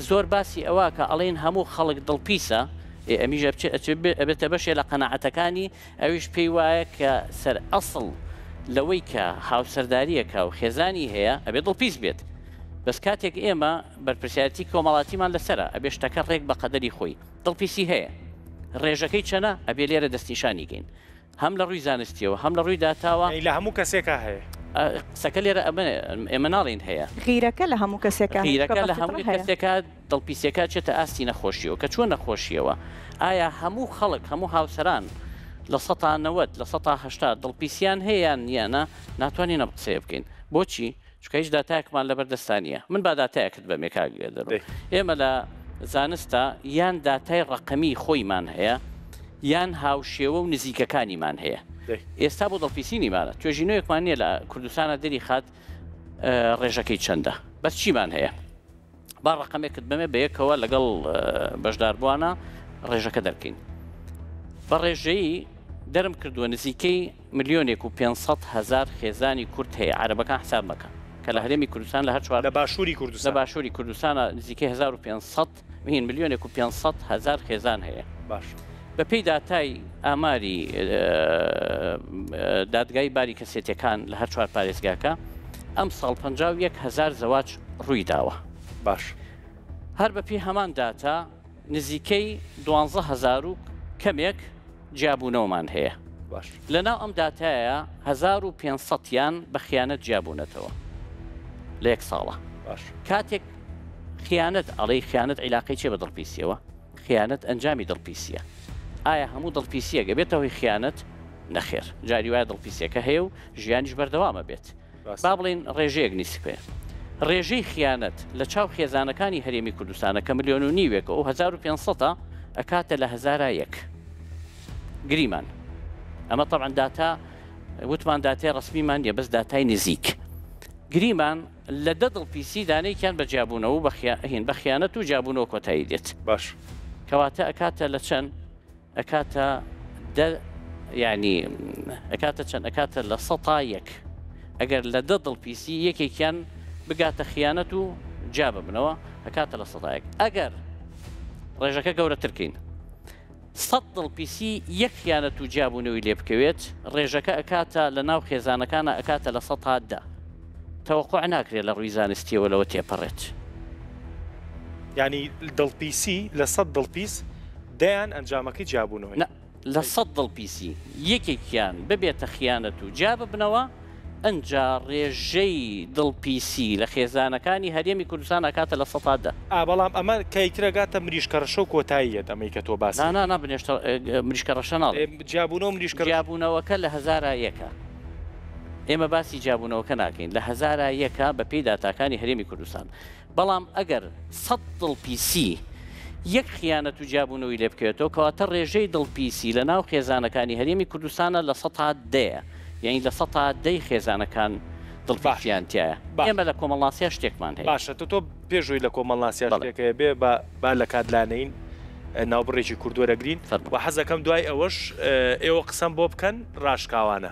زۆر باسی ئەوە کە ئەڵێن هەموو خەڵک دڵپیسە ئێ ئەمیش ئەبچێ ئەچێ ئەبێتە بەشێ لە قەناعەتەکانی ئەویش پێی وایە کە سەر ئەسڵ لەوەی کە هاوسەرداریەکە و خێزانی هەیە ئەبێ دڵپیس بێت بەس کاتێک ئێمە بەرپرسیارەتی کۆمەڵاتیمان لەسەرە ئەبێ شتەکە ڕێک بە قەدەری خۆی دڵپیسی هەیە ڕێژەکەی چەنە ئەبێ لێرە دەستنیشانی کەین هەم لە ڕووی زانستیەوە هەم لە ڕووی داتاوە. یانی لە هەموو کەسێکا هەیە. قسەکە لێرە ئەمە ئێمە ناڵێین هەیە. غیرەکە لە هەموو کەسێکا هەیە چونکە غیرەکە بە لە فیتڕە هەموو هەیە. کەسێکا دڵپیسیەکە ئەچێتە ئاستی نەخۆشیەوە کە چووە نەخۆشیەوە ئایا هەموو خەڵک هەموو هاوسەران 90% 80% دڵپیسیان هەیە یان نییانە ناتوانین ئەم قسەیە بکەین بۆچی چونکە هیچ داتایەکمان لەبەر دەستا نییە. من با داتایەکت بەمێ کاک دەروون. دەی. ئێمە لە زانستا یان داتای ڕەقەمی خۆیمان هەیە یان هاوشێوە و نزیکەکانیمان هەیە. دەی. ئێستا بۆ دڵپیسی نیمانە. توێژینەوەیەکمان نییە لە کوردستانا دەریخات ڕێژەکەی چەندە بەس چیمان هەیە با ڕقەمێکت بمێ بە یەکەوە لەگەڵ بەشداربووانە ڕێژەکە دەرکەین بە ڕێژەیی دەرم کردووە نزیکەی ملیۆنێک و 500 هزار خێزانی کورد هەیە عەرەبەکان حساب مەکە کە لە هەرێمی کوردستان لە هەر چوار لە باشووری کوردستان لە باشووری کوردستانە نزیکەی 1500 هین ملیۆنێک و 500 هزار خێزان هەیە باش بە پێی داتای ئاماری دادگای باری کەسێتیەکان لە هەر چوار پارێزگاکە ئەم ساڵ 51 هزار زەواج ڕووی داوە باش هەر بە پێی هەمان داتا نزیکەی دوانزە هەزار و کەمێک جیابوونەوەمان هەیە. باش. لەناو ئەم داتایە 1500 یان بە خیانەت جیابوونەتەوە لە یەک ساڵە. باش. کاتێک خیانەت ئەڵێی خیانەت عیلاقەی چیە بە دڵپیسیەوە؟ خیانەت ئەنجامی دڵپیسیە. ئایا هەموو دڵپیسیەک ئەبێتە هۆی خیانەت؟ نەخێر. جاری وایە دڵپیسیەکە هەیە و ژیانیش بەردەوام ئەبێت. با بڵێین ڕێژەیەک نیسپێ ڕێژەی خیانەت لە چاو خێزانەکانی هەرێمی کوردستانە کە ملیۆن و نیوێکە و 1500 ئەکاتە لە هەزارا یەک گریمان ئەمە طبعا داتا وتمان داتای ڕسمیمان نیە بەس داتای نزیک گریمان لە دە دڵ پیسی دانێکیان بە جیابوونەوە و هین بە خیانەت و جیابوونەوە کۆتایی دێت باش کەواتە ئەکاتە لە چەند ئەکاتە دە یانی ئەکاتە چەند ئەکاتە لە سەتا یەک ئەگەر لە دە دڵ پیسی یەکێکیان بگاتە خیانەت و جیا ببنەوە ئەکاتە لە سەتا یەک ئەگەر ڕێژەکە گەورەترکەین سەد دڵ پیسی یەک خیانەت و جیابوونەوەی لێ بکەوێت ڕێژەکە ئەکاتە لە ناو خێزانەکانە ئەکاتە لە سەتا دە تەوەقوع ناکرێت لە ڕووی زانستیەوە لەوە تێپەڕێت. یانی دڵپیسی لە سەد دڵپیس دەیان ئەنجامەکەی جیابوونەوەی. نا لە سەد دڵپیسی یەکێکیان ببێتە خیانەت و جیا ببنەوە ئنجا ڕێژەی دڵپیسی لە خێزانەکانی هەرێمی کوردستان ئەکاتە 10%. ئا بەڵام ئەمە کە ئیتر ئەگاتە مریشکە ڕەشە و کۆتایی یەت ئەمەی کە تۆ باسی نا نا نا بنێشتە مریشکە ڕەشە ناڵێم. جیابوونەوە مریشکە ڕەش. جیابوونەوەکە لە هەزارا یەکە. ئێمە باسی جیابوونەوەکە ناکەین لە هەزارا یەکە بە پێی داتاکانی هەرێمی کوردستان بەڵام ئەگەر سەد دڵپیسی یەک خیانەت و جیابوونەوەی لێ بکەوێتەوە کەواتە ڕێژەی دڵپیسی لە ناو خێزانەکانی هەرێمی کوردستانە لە سەتا دەیە یانی لە سەتا دەی خێزانەکان دڵپیسیان تیایە ئێمە لە کۆمەڵناسیا شتێکمان هەیە. باشە تۆ تۆ پێش ئەوەی لە کۆمەڵناسیا شتێک هەیە بێ با با لە کات لانەین ناوبڕێکی کورد وەرەگرین و حەزەکەم دوای ئەوەش ئێوە قسەم بۆ بکەن ڕاشکاوانە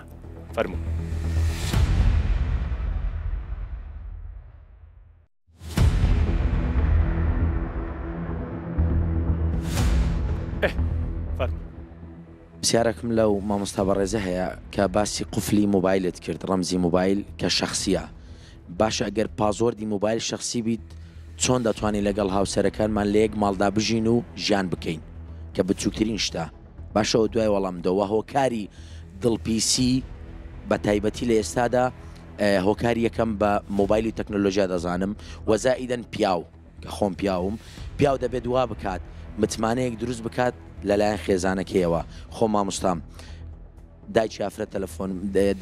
فەرموو. پرسیارێکم لەو مامۆستا بەڕێزە هەیە کە باسی قفلی مۆبایلت کرد ڕەمزی مۆبایل کە شەخسیە باشە ئەگەر password ی مۆبایل شەخسی بیت چۆن دەتوانین لەگەڵ هاوسەرەکانمان لە یەک ماڵدا بژین و ژیان بکەین کە بچووکترین شتە باشە ئەوە دوای وەڵام دەوە هۆکاری دڵپیسی بە تایبەتی لە ئێستادا هۆکاری یەکەم بە مۆبایل و تەکنۆلۆژیا دەزانم وە زائیدەن پیاو کە خۆم پیاوم پیاو دەبێت وا بکات متمانەیەک دروست بکات لەلایەن خێزانەکەیەوە خۆم مامۆستام دایکی ئافرەت تەلەفۆن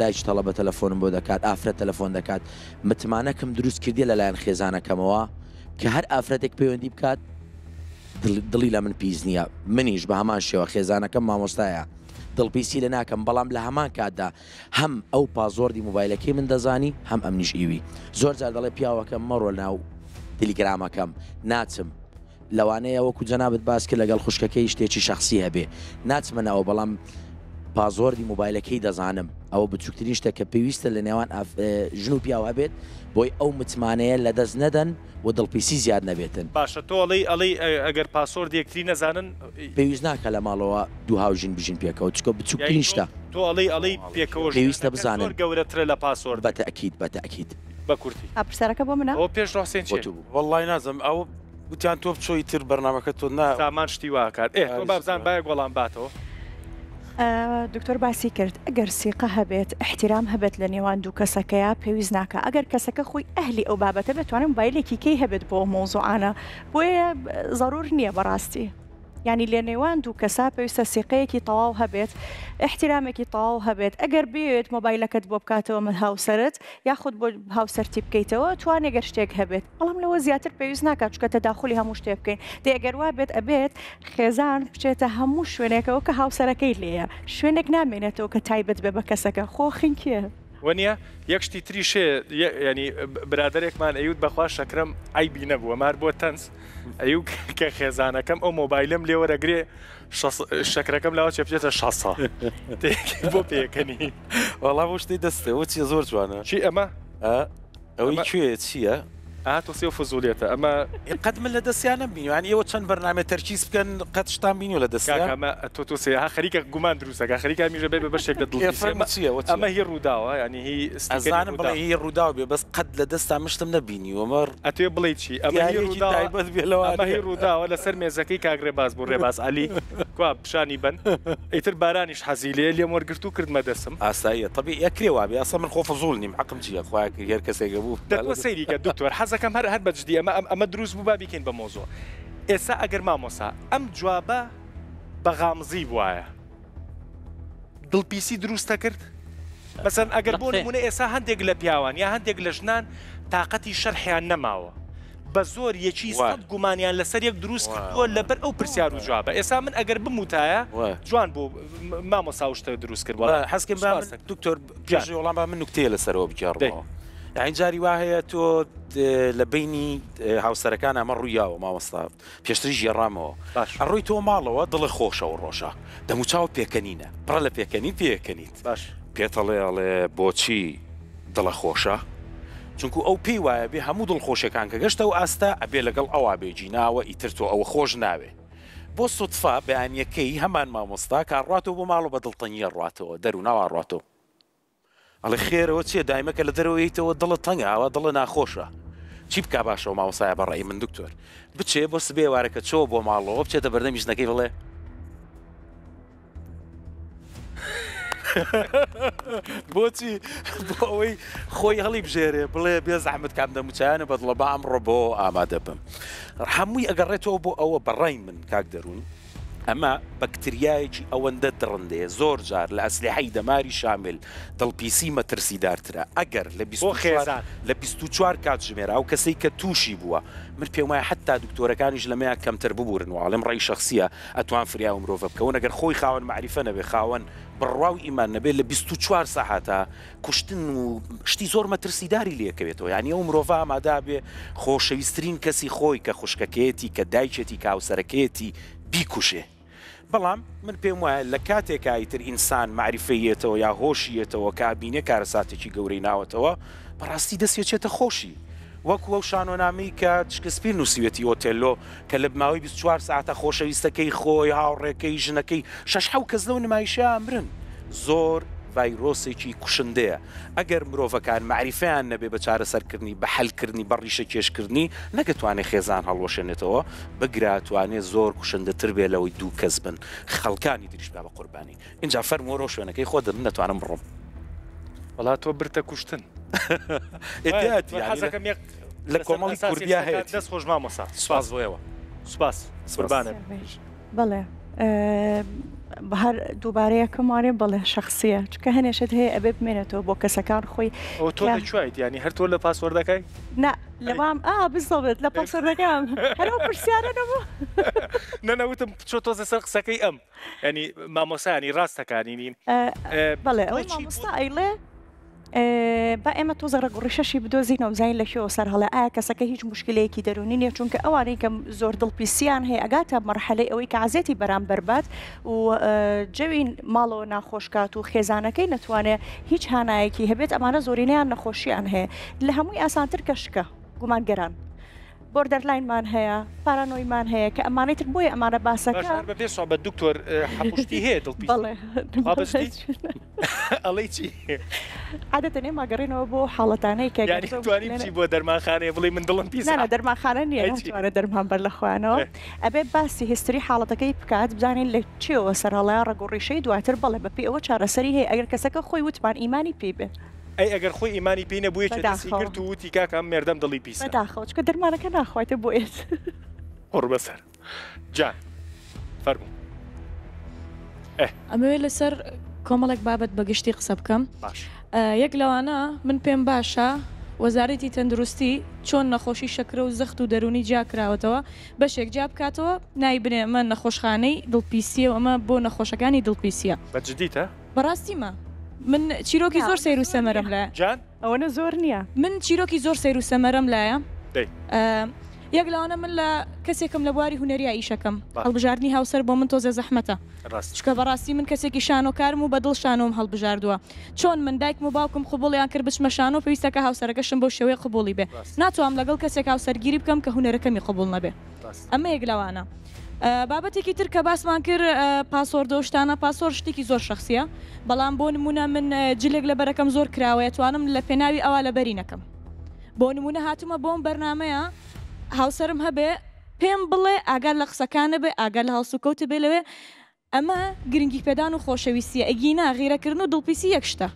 دایکی تەڵەبە تەلەفۆنم بۆ دەکات ئافرەت تەلەفۆن دەکات متمانەکم دروست کردیە لەلایەن خێزانەکەمەوە کە هەر ئافرەتێک پەیوەندی بکات دڵی لە من پیس نییە منیش بە هەمان شێوە خێزانەکەم مامۆستایە دڵپیسی لە ناکەم بەڵام لە هەمان کاتدا هەم ئەو password ی مۆبایلەکەی من دەزانی هەم ئەمنیش ئیوی زۆر جار دەڵێ پیاوەکەم مەڕۆ ناو تلیگرامەکەم ناچم لەوانەیە وەکو جەنابت باس کرد لەگەڵ خوشکەکەی شتێکی شەخسی هەبێ ناچمە ناوە بەڵام password ی مۆبایلەکەی دەزانم ئەوە بچووکترین شتە کە پێویستە لە نێوان ژن و پیاو هەبێت بۆی ئەو متمانەیە لەدەست نەدەن و دڵپیسی زیاد نەبێتن. باشە تۆ ئەڵێی ئەڵێی ئەگەر password یەکتری نەزانن. پێویست ناکا لە ماڵەوە دوو هاوژین بژین پێکەوە چونکە بچووکترین شتە. تۆ ئەڵێی ئەڵێی پێکەوە پێویستە بزانن. زۆر گەورەترە لە password. بە تەئکید بە تەئکید. بە کورتی. ئا پرسیارەکە بۆ منە؟ ئەوە پێش حوسێن بۆ چیە؟ تۆ بوو. وەڵڵای نازانم ئەوە وتیان تۆ بچۆ ئیتر بەرنامەکە تۆ نا. سامان شتی وا ئەکات ئێ تۆ بابزان بایەک وەڵام باتەوە. دکتۆر باسی کرد ئەگەر سیقە هەبێت ئیحتیرام هەبێت لە نێوان دوو کەسەکەیا پێویست ناکا ئەگەر کەسەکە خۆی ئەهلی ئەو بابەتە بێت توانێت مۆبایلێکی کەی هەبێت بۆ ئەو مەوزوعانە بۆیە زەرور نییە بەڕاستی یانی لە نێوان دوو کەسا پێویستە سیقەیەکی تەواو هەبێت ئیحتیرامێکی تەواو هەبێت ئەگەر بێت مۆبایلەکەت بۆ بکاتەوە من هاوسەرت یاخود بۆ هاوسەرتی بکەیتەوە توانێ گەر شتێک هەبێت بەڵام لەوە زیاتر پێویست ناکات چونکە تەداخولی هەموو شتێک بکەین دەی ئەگەر وا بێت ئەبێت خێزان بچێتە هەموو شوێنێکەوە کە هاوسەرەکەی لێیە شوێنێک نامێنێتەوە کە تایبەت بێ بە کەسەکە خۆ خنکێ. وەنیە؟ یەک شتی تریش هەیە یانی برادەرێکمان ئەیوت بەخوا شەکرەم عەیبی نەبوو ئەمە هەر بۆ تەنز ئەیو کە خێزانەکەم ئەو مۆبایلەم لێ وەرەگرێ شەکرەکەم لاوە چێ بچێتە شەسە بۆ پێکەنی وەڵا بۆ شتی دەستێ وە چیە زۆر جوانە چی ئەمە ئەوەی کوێ چییە؟ ئا تۆ سێو فزولیەتە ئەمە. قەت من لە دەستیا نەمبینیوە یانی ئێوە چەند بەرنامەی تەرکیز بکەن قەت شتان بینیوە لە دەستیا؟ کاکە ئەمە تۆ تۆ سێ ها خەریکە گومان دروست ئەکا خەریکە ئەمیش ئەبێ بە بەشێک لە دڵ ئێ فەرموو چییە وە چییە؟ ئەمە هی ڕووداوە یانی هی ستیکەری ئەزانم بڵێ ڕووداو. هی ڕووداو بێ بەس قەت لە دەستا من شتم نەبینیوە ئەمە ئەتوێ بڵێی چی ئەمە هی دیاریەکی ڕووداوە تایبەت بێ ئەمە هی لەوانەیە. ڕووداوە لەسەر مێزەکەی کاک ڕێباز بوو ڕێباز عەلی کوا پیشانی بەن ئیتر بارانیش حەزی لێیە لێم وەرگرت و کردمە دەسم. ئاساییە تەبیعی ئەکرێ وابێ ئەسڵەن من خۆ فزوڵ نیم حەقم چیە خوایە کرد هەر کەسێک هەبوو دە تۆ سەیری کە دکتۆر حەزەکەم هەر هەر بە جدی ئەمە ئەمە دروست بوو با بیکەین بە مەوزوع ئێستا ئەگەر مامۆسا ئەم جوابە بە غامزی بوایە دڵپیسی دروست دەکرد؟ مەسەن ئەگەر بۆ نمونە ئێستا هەندێک لە پیاوان یا هەندێک لە ژنان تاقەتی شەرحیان نەماوە بە زۆر یەکی سەد گومانیان لەسەر یەک دروست کردووە لەبەر ئەو پرسیار و جوابە ئێستا من ئەگەر بموتایە جوان بوو مامۆسا و شتە دروست کرد وەڵا حەزکەم با من دکتۆر پێش وەڵام با من نوکتەیە لەسەرەوە بگێڕمەوە یانی جاری وا هەیە تۆ لە بینی هاوسەرەکان ئەمە ڕوویاوە مامۆستا پێشتریش گێڕامەوە باش. ئەڕۆی تۆ ماڵەوە دڵت خۆشە ئەو ڕۆژە دەموچاوت پێکەنینە پڕە لە پێکەنین پێکەنیت باش. پێتەڵێ ئەڵێ بۆچی دڵە خۆشە چونکو ئەو پێی وایە بێ هەموو دڵخۆشیەکان کە گەشتە ئەو ئاستە ئەبێ لەگەڵ ئەوا بێ گیناوە ئیتر تۆ ئەوە خۆش ناوێ بۆ سوتفە بەیانیەکەی هەمان مامۆستا کە ئەڕواتەوە بۆ ماڵەوە بە دڵتەنگی ئەڕواتەوە دەروناو ئەڕواتەوە ئەڵێ خێرە وە چیە دایمە کە لە دەرەوە یەیتەوە دڵت تەنگە ئاوا دڵت ناخۆشە چی بکا باشە و مامۆستایە بە ڕەئی من دکتۆر بچێ بۆ سبەی ئێوارە کە چۆوە بۆ ماڵەوە بچێتە بەردەمی ژنەکەی بڵێ بۆچی بۆ ئەوەی خۆی هەڵی بژێرێ بڵێ بێ زەحمت کام دەموچایانە بەدڵە با ئەمڕۆ بۆ ئامادە بم هەمووی ئەگەڕێتەوە بۆ ئەوە بەڕای من کاک دەروون ئەمە بەکتریایەکی ئەوەندە دڕندەیە زۆر جار لە ئەسلیحەی دەماری شامل دڵپیسی مەترسیدارترە ئەگەر لە 24 لە 24 کاتژمێرا ئەو کەسەی کە تووشی بووە من پێم وایە حەتتا دکتۆرەکانیش لەمەیا کەمتر ببورن واڵێم ڕای شەخسیە ئەتوان فریا ئەو مرۆڤە بکەون ئەگەر خۆی خاوەن مەعریفە نەبێ خاوەن بڕوا و ئیمان نەبێ لە 24 سەعاتا کوشتن و شتی زۆر مەترسیداری لێکەوێتەوە یانی ئەو مرۆڤە ئامادە بێ خۆشەویسترین کەسی خۆی کە خوشکەکەیەتی کە دایکێتی کە هاوسەرەکەیەتی بیکوژێ بەڵام من پێم وایە لە کاتێکا ئیتر ئینسان مەعریفەی یەتەوە یا هۆشی یەتەوە کە ئەبینێ کارەساتێکی گەورەی ناوەتەوە بەڕاستی دەستی ئەچێتە خۆشی وەکو ئەو شانۆنامەی کە شکسپیر نووسیوێتی ئۆتێلۆ کە لە ماوەی 24 سەعاتە خۆشەویستەکەی خۆی هاوڕێکەی ژنەکەی شەش حەو کەس لەو نمایشە ئەمرن زۆر ڤایرۆسێکی کوشندەیە ئەگەر مرۆڤەکان مەعریفەیان نەبێ بە چارەسەرکردنی بە حەلکردنی بە ڕیشەکێشکردنی نەک ئەتوانێ خێزان هەڵوەشێنێتەوە بگرە ئەتوانێ زۆر کوشندەتر بێ لەوەی دوو کەس بن خەڵکانی تریش بکا بە قوربانی ئینجا فەرموو وەرەوە شوێنەکەی خۆت من دەتوانم بڕۆم. وەڵا تۆ برتە کوشتن. ئێتیاتی یانی حەزەکەم یەک لە کۆمەڵی کوردیا هەیەتی. دەست خۆش مامۆستا. سوپاس بۆ ئێوە. سوپاس قوربانت. بەڵێ هەر دووبارە یەکەم وانەیە بەڵێ شەخسیە چونکە هەنێ شت هەیە ئەبێ بمێنێتەوە بۆ کەسەکان خۆی ئەوە تۆ لە کوێیت یانی هەر تۆ لە پاسۆردەکەی؟ نا لەوام ئا بزەبت لە پاسۆردەکەم هەر ئەو پرسیارە نەبوو نە نە وتم بچۆ تۆزێ سەر قسەکەی ئەم یانی مامۆستا یانی ڕاستەکانی نین بەڵێ ئەوەی مامۆستا ئەیڵێ با ئێمە تۆزە ڕەگ و ڕیشەشی بدۆزینەوە بزانین لە کوێوە سەر هەڵێ ئایا کەسەکە هیچ موشکیلەیەکی دەروونی نییە چونکە ئەوانەی کە زۆر دڵپیسیان هەیە ئەگاتە مەرحەلەی ئەوەی کە عەزێتی بەرامبەر بات و جەوی ماڵەوە ناخۆش کات و خێزانەکەی نەتوانێ هیچ هانایەکی هەبێت ئەمانە زۆرینەیان نەخۆشیان هەیە لە هەمووی ئاسانتر کە شکە گومانگەران بۆردەرلاینمان هەیە، پارانۆیمان هەیە کە ئەمانەی تر بۆیە ئەمانە باسەکە. باشە هەر بەبێ سوعبەت دکتۆر حەپوشتی هەیە دڵ پیسی؟ بەڵێ. خوا بەجدی؟ ئەڵێی چی؟ عادەتەن ئێمە گەڕێنەوە بۆ حاڵەتانەی کە یانی توانی بچی بۆ دەرمانخانەیە بڵێی من دڵم پیسە؟ نا نا دەرمانخانە نییە ناتوانێت دەرمان بەر لە خۆیانەوە ئەبێ باسی history حاڵەتەکەی بکات بزانین لە چیەوە سەرهەڵایە ڕەگ و ڕیشەی دواتر بەڵێ بەپێی ئەوە چارەسەری هەیە ئەگەر کەسەکە خۆی وتمان ئیمانی پێی بێ. ئەی ئەگەر خۆی ئیمانی پێی نەبوو یەکێ دەستی بەداخەوە. گرت و وتی کاکە ئەم مێردەم دڵی پیسە. بەداخەوە چونکە دەرمانەکە ناخواتێ بۆ ئێت. قوڕبەسەر جان فەرموو ئێ. ئەمەوێ لەسەر کۆمەڵێک بابەت بە گشتی قسە بکەم. باش. یەک لەوانە من پێم باشە وەزارەتی تەندروستی چۆن نەخۆشی شەکرە و زەخت و دەروونی جیا کراوەتەوە بەشێک جیا بکاتەوە ناوی بنێ ئەمە نەخۆشخانەی دڵپیسیە و ئەمە بۆ نەخۆشەکانی دڵپیسیە. بە جدیتە؟ بەڕاستیمە. من چیرۆکی زۆر سەیر و سەمەرەم لایە. جان؟ ئەوەنە زۆر نییە. من چیرۆکی زۆر سەیر و سەمەرەم لایە. دەی. یەک لەوانە من لە کەسێکم لە بواری هونەریا ئیشەکەم. هەڵبژاردنی هاوسەر بۆ من تۆزێ زەحمەتە. ڕاستە. چونکە بەڕاستی من کەسێکی شانۆکارم و بە دڵ شانۆم هەڵبژاردووە. چۆن من دایکم و باوکم قبوڵیان کرد بچمە شانۆ پێویستە کە هاوسەرەکەشم بەو شێوەیە قبوڵی بێ. ڕاستە. ناتوام لەگەڵ کەسێک هاوسەرگیری بکەم کە هونەرەکەمی قبوڵ نەبێ. ڕاستە. ئەمە یەک لەوانە. بابەتێکی تر کە باسمان کرد password ە و شتانە، password شتێکی زۆر شەخسیە، بەڵام بۆ نمونە من جلێک لەبەرەکەم زۆر کراوەیە توانم لە پێناوی ئەوا لەبەری نەکەم. بۆ نمونە هاتومە بۆم بەرنامەیە هاوسەرم هەبێ پێم بڵێ ئاگات لە قسەکانت بێ ئاگات لە هەڵسوکەوتت بێ لەوێ ئەمە گرنگیپێدان و خۆشەویستیە ئەگینا غیرەکردن و دڵپیسی یەک شتە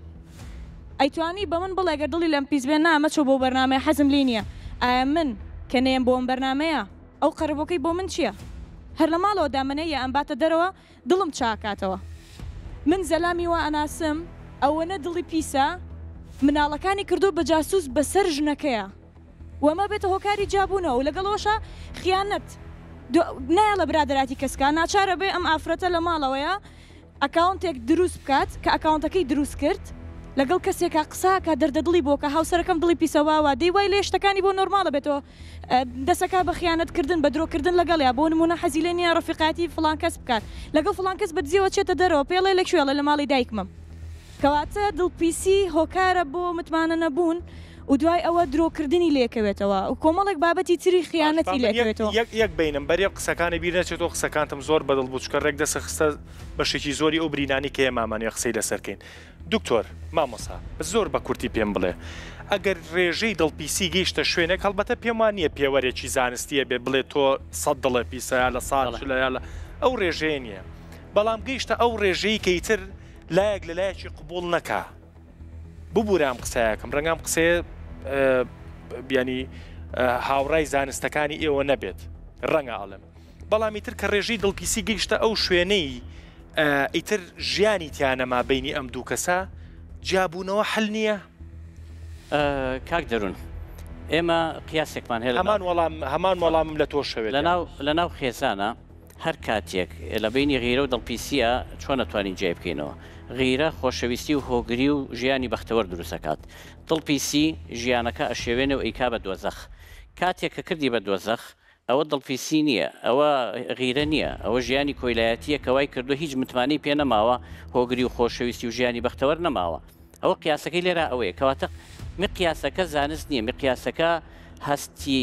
ئەیتوانی بە من بڵێ گەر دڵی لەم پیس بێ نا مەچۆ بۆ بەرنامەیە حەزم لێی نیە ئایا من کە نەیەم بۆ ئەم بەرنامەیە ئەو قەرەبۆکەی بۆ من چیە هەر لە ماڵەوە دامەنێ یا ئەمباتە دەرەوە دڵم چاکاتەوە من زەلامی وا ئەناسم ئەوەنە دڵی پیسە مناڵەکانی کردوە بە جاسوس بەسەر ژنەکەیا و ئەمە بێتە هۆکاری جیابوونەوە و لەگەڵ ئەوەشا خیانەت نایەڵێ برادەراتی کەس کا ناچارە بێ ئەم ئافرەتە لە ماڵەوەیە ئەکاونتێک دروست بکات کە ئەکاونتەکەی دروست کرد لەگەڵ کەسێکا قسە کا دەردە دڵی بۆ کە هاوسەرەکەم دڵی پیسە واوا دەی وای لێ شتەکانی بۆ نۆرماڵە بێتەوە دەسەکا بە خیانەت کردن بە درۆ کردن لەگەڵیا بۆ نمونە حەزی لێ نییە ڕەفیقایەتی فڵان کەس بکات لەگەڵ فڵان کەس بە دزیەوە چێتە دەرەوە پێڵێ لە کوێ ئەڵێ لە ماڵی دایکمم کەواتە دڵپیسی هۆکارە بۆ متمانە نەبوون و دوای ئەوە درۆکردنی لێکەوێتەوە و کۆمەڵێک بابەتی تری باش با خیانەتی من یەک لێکەوێتەوە. یەک یەک بینم بەر یەک قسەکانی بیر نەچێتەوە قسەکانتم زۆر بەدڵ بوو چونکە ڕێک دەست خستە بەشێکی زۆری ئەو برینانەی کە ئێمامانەوێ قسەی لەسەر کەین دکتۆر مامۆسا بەس زۆر بە کورتی پێم بڵێ ئەگەر ڕێژەی دڵپیسی گەیشتە شوێنێک هەڵبەتە پێم وا نییە پێوەرێکی زانستیە بێ بڵێ تۆ سەد دڵێ پیسە یا لە سا بەڵێ. چلە یا لە ئەو ڕێژەیە نییە بەڵام گەیشتە ئەو ڕێژەی کە ئیتر لایەک لە لایەکی قبوڵ نەکا ببورە ئەم قسەیەکەم ڕەنگە ئەم قسەیە بیانی هاوڕای زانستەکانی ئێوە نەبێت ڕەنگە ئەڵێم بەڵام ئیتر کە ڕێژەی دڵپیسی گەیشتە ئەو شوێنەی ئیتر ژیانی تیانەما بینی ئەم دوو کەسە جیابوونەوە حل نییە؟ کاک دەروون ئێمە قیاسێکمان هەیە هەمان وەڵام هەمان وەڵامم لە تۆ شەوێت لەناو لەناو خێزانە هەر کاتێک لە بەینی غیرە و دڵپیسییە چۆن ئەتوانین جیای بکەینەوە؟ غیرە خۆشەویستی و هۆگری و ژیانی بەختەوەر دروست ئەکات. دڵپیسی ژیانەکە ئەشێوێنێ و ئەیکا بە دۆزەخ. کاتێک کە کردی بە دۆزەخ ئەوە دڵپیسی نییە، ئەوە غیرە نییە، ئەوە ژیانی کۆیلایەتییە کە وای کردووە هیچ متمانەی پێ نەماوە، هۆگری و خۆشەویستی و ژیانی بەختەوەر نەماوە. ئەوە قیاسەکەی لێرە ئەوەیە. کەواتە مقیاسەکە زانست نییە، مقیاسەکە هەستی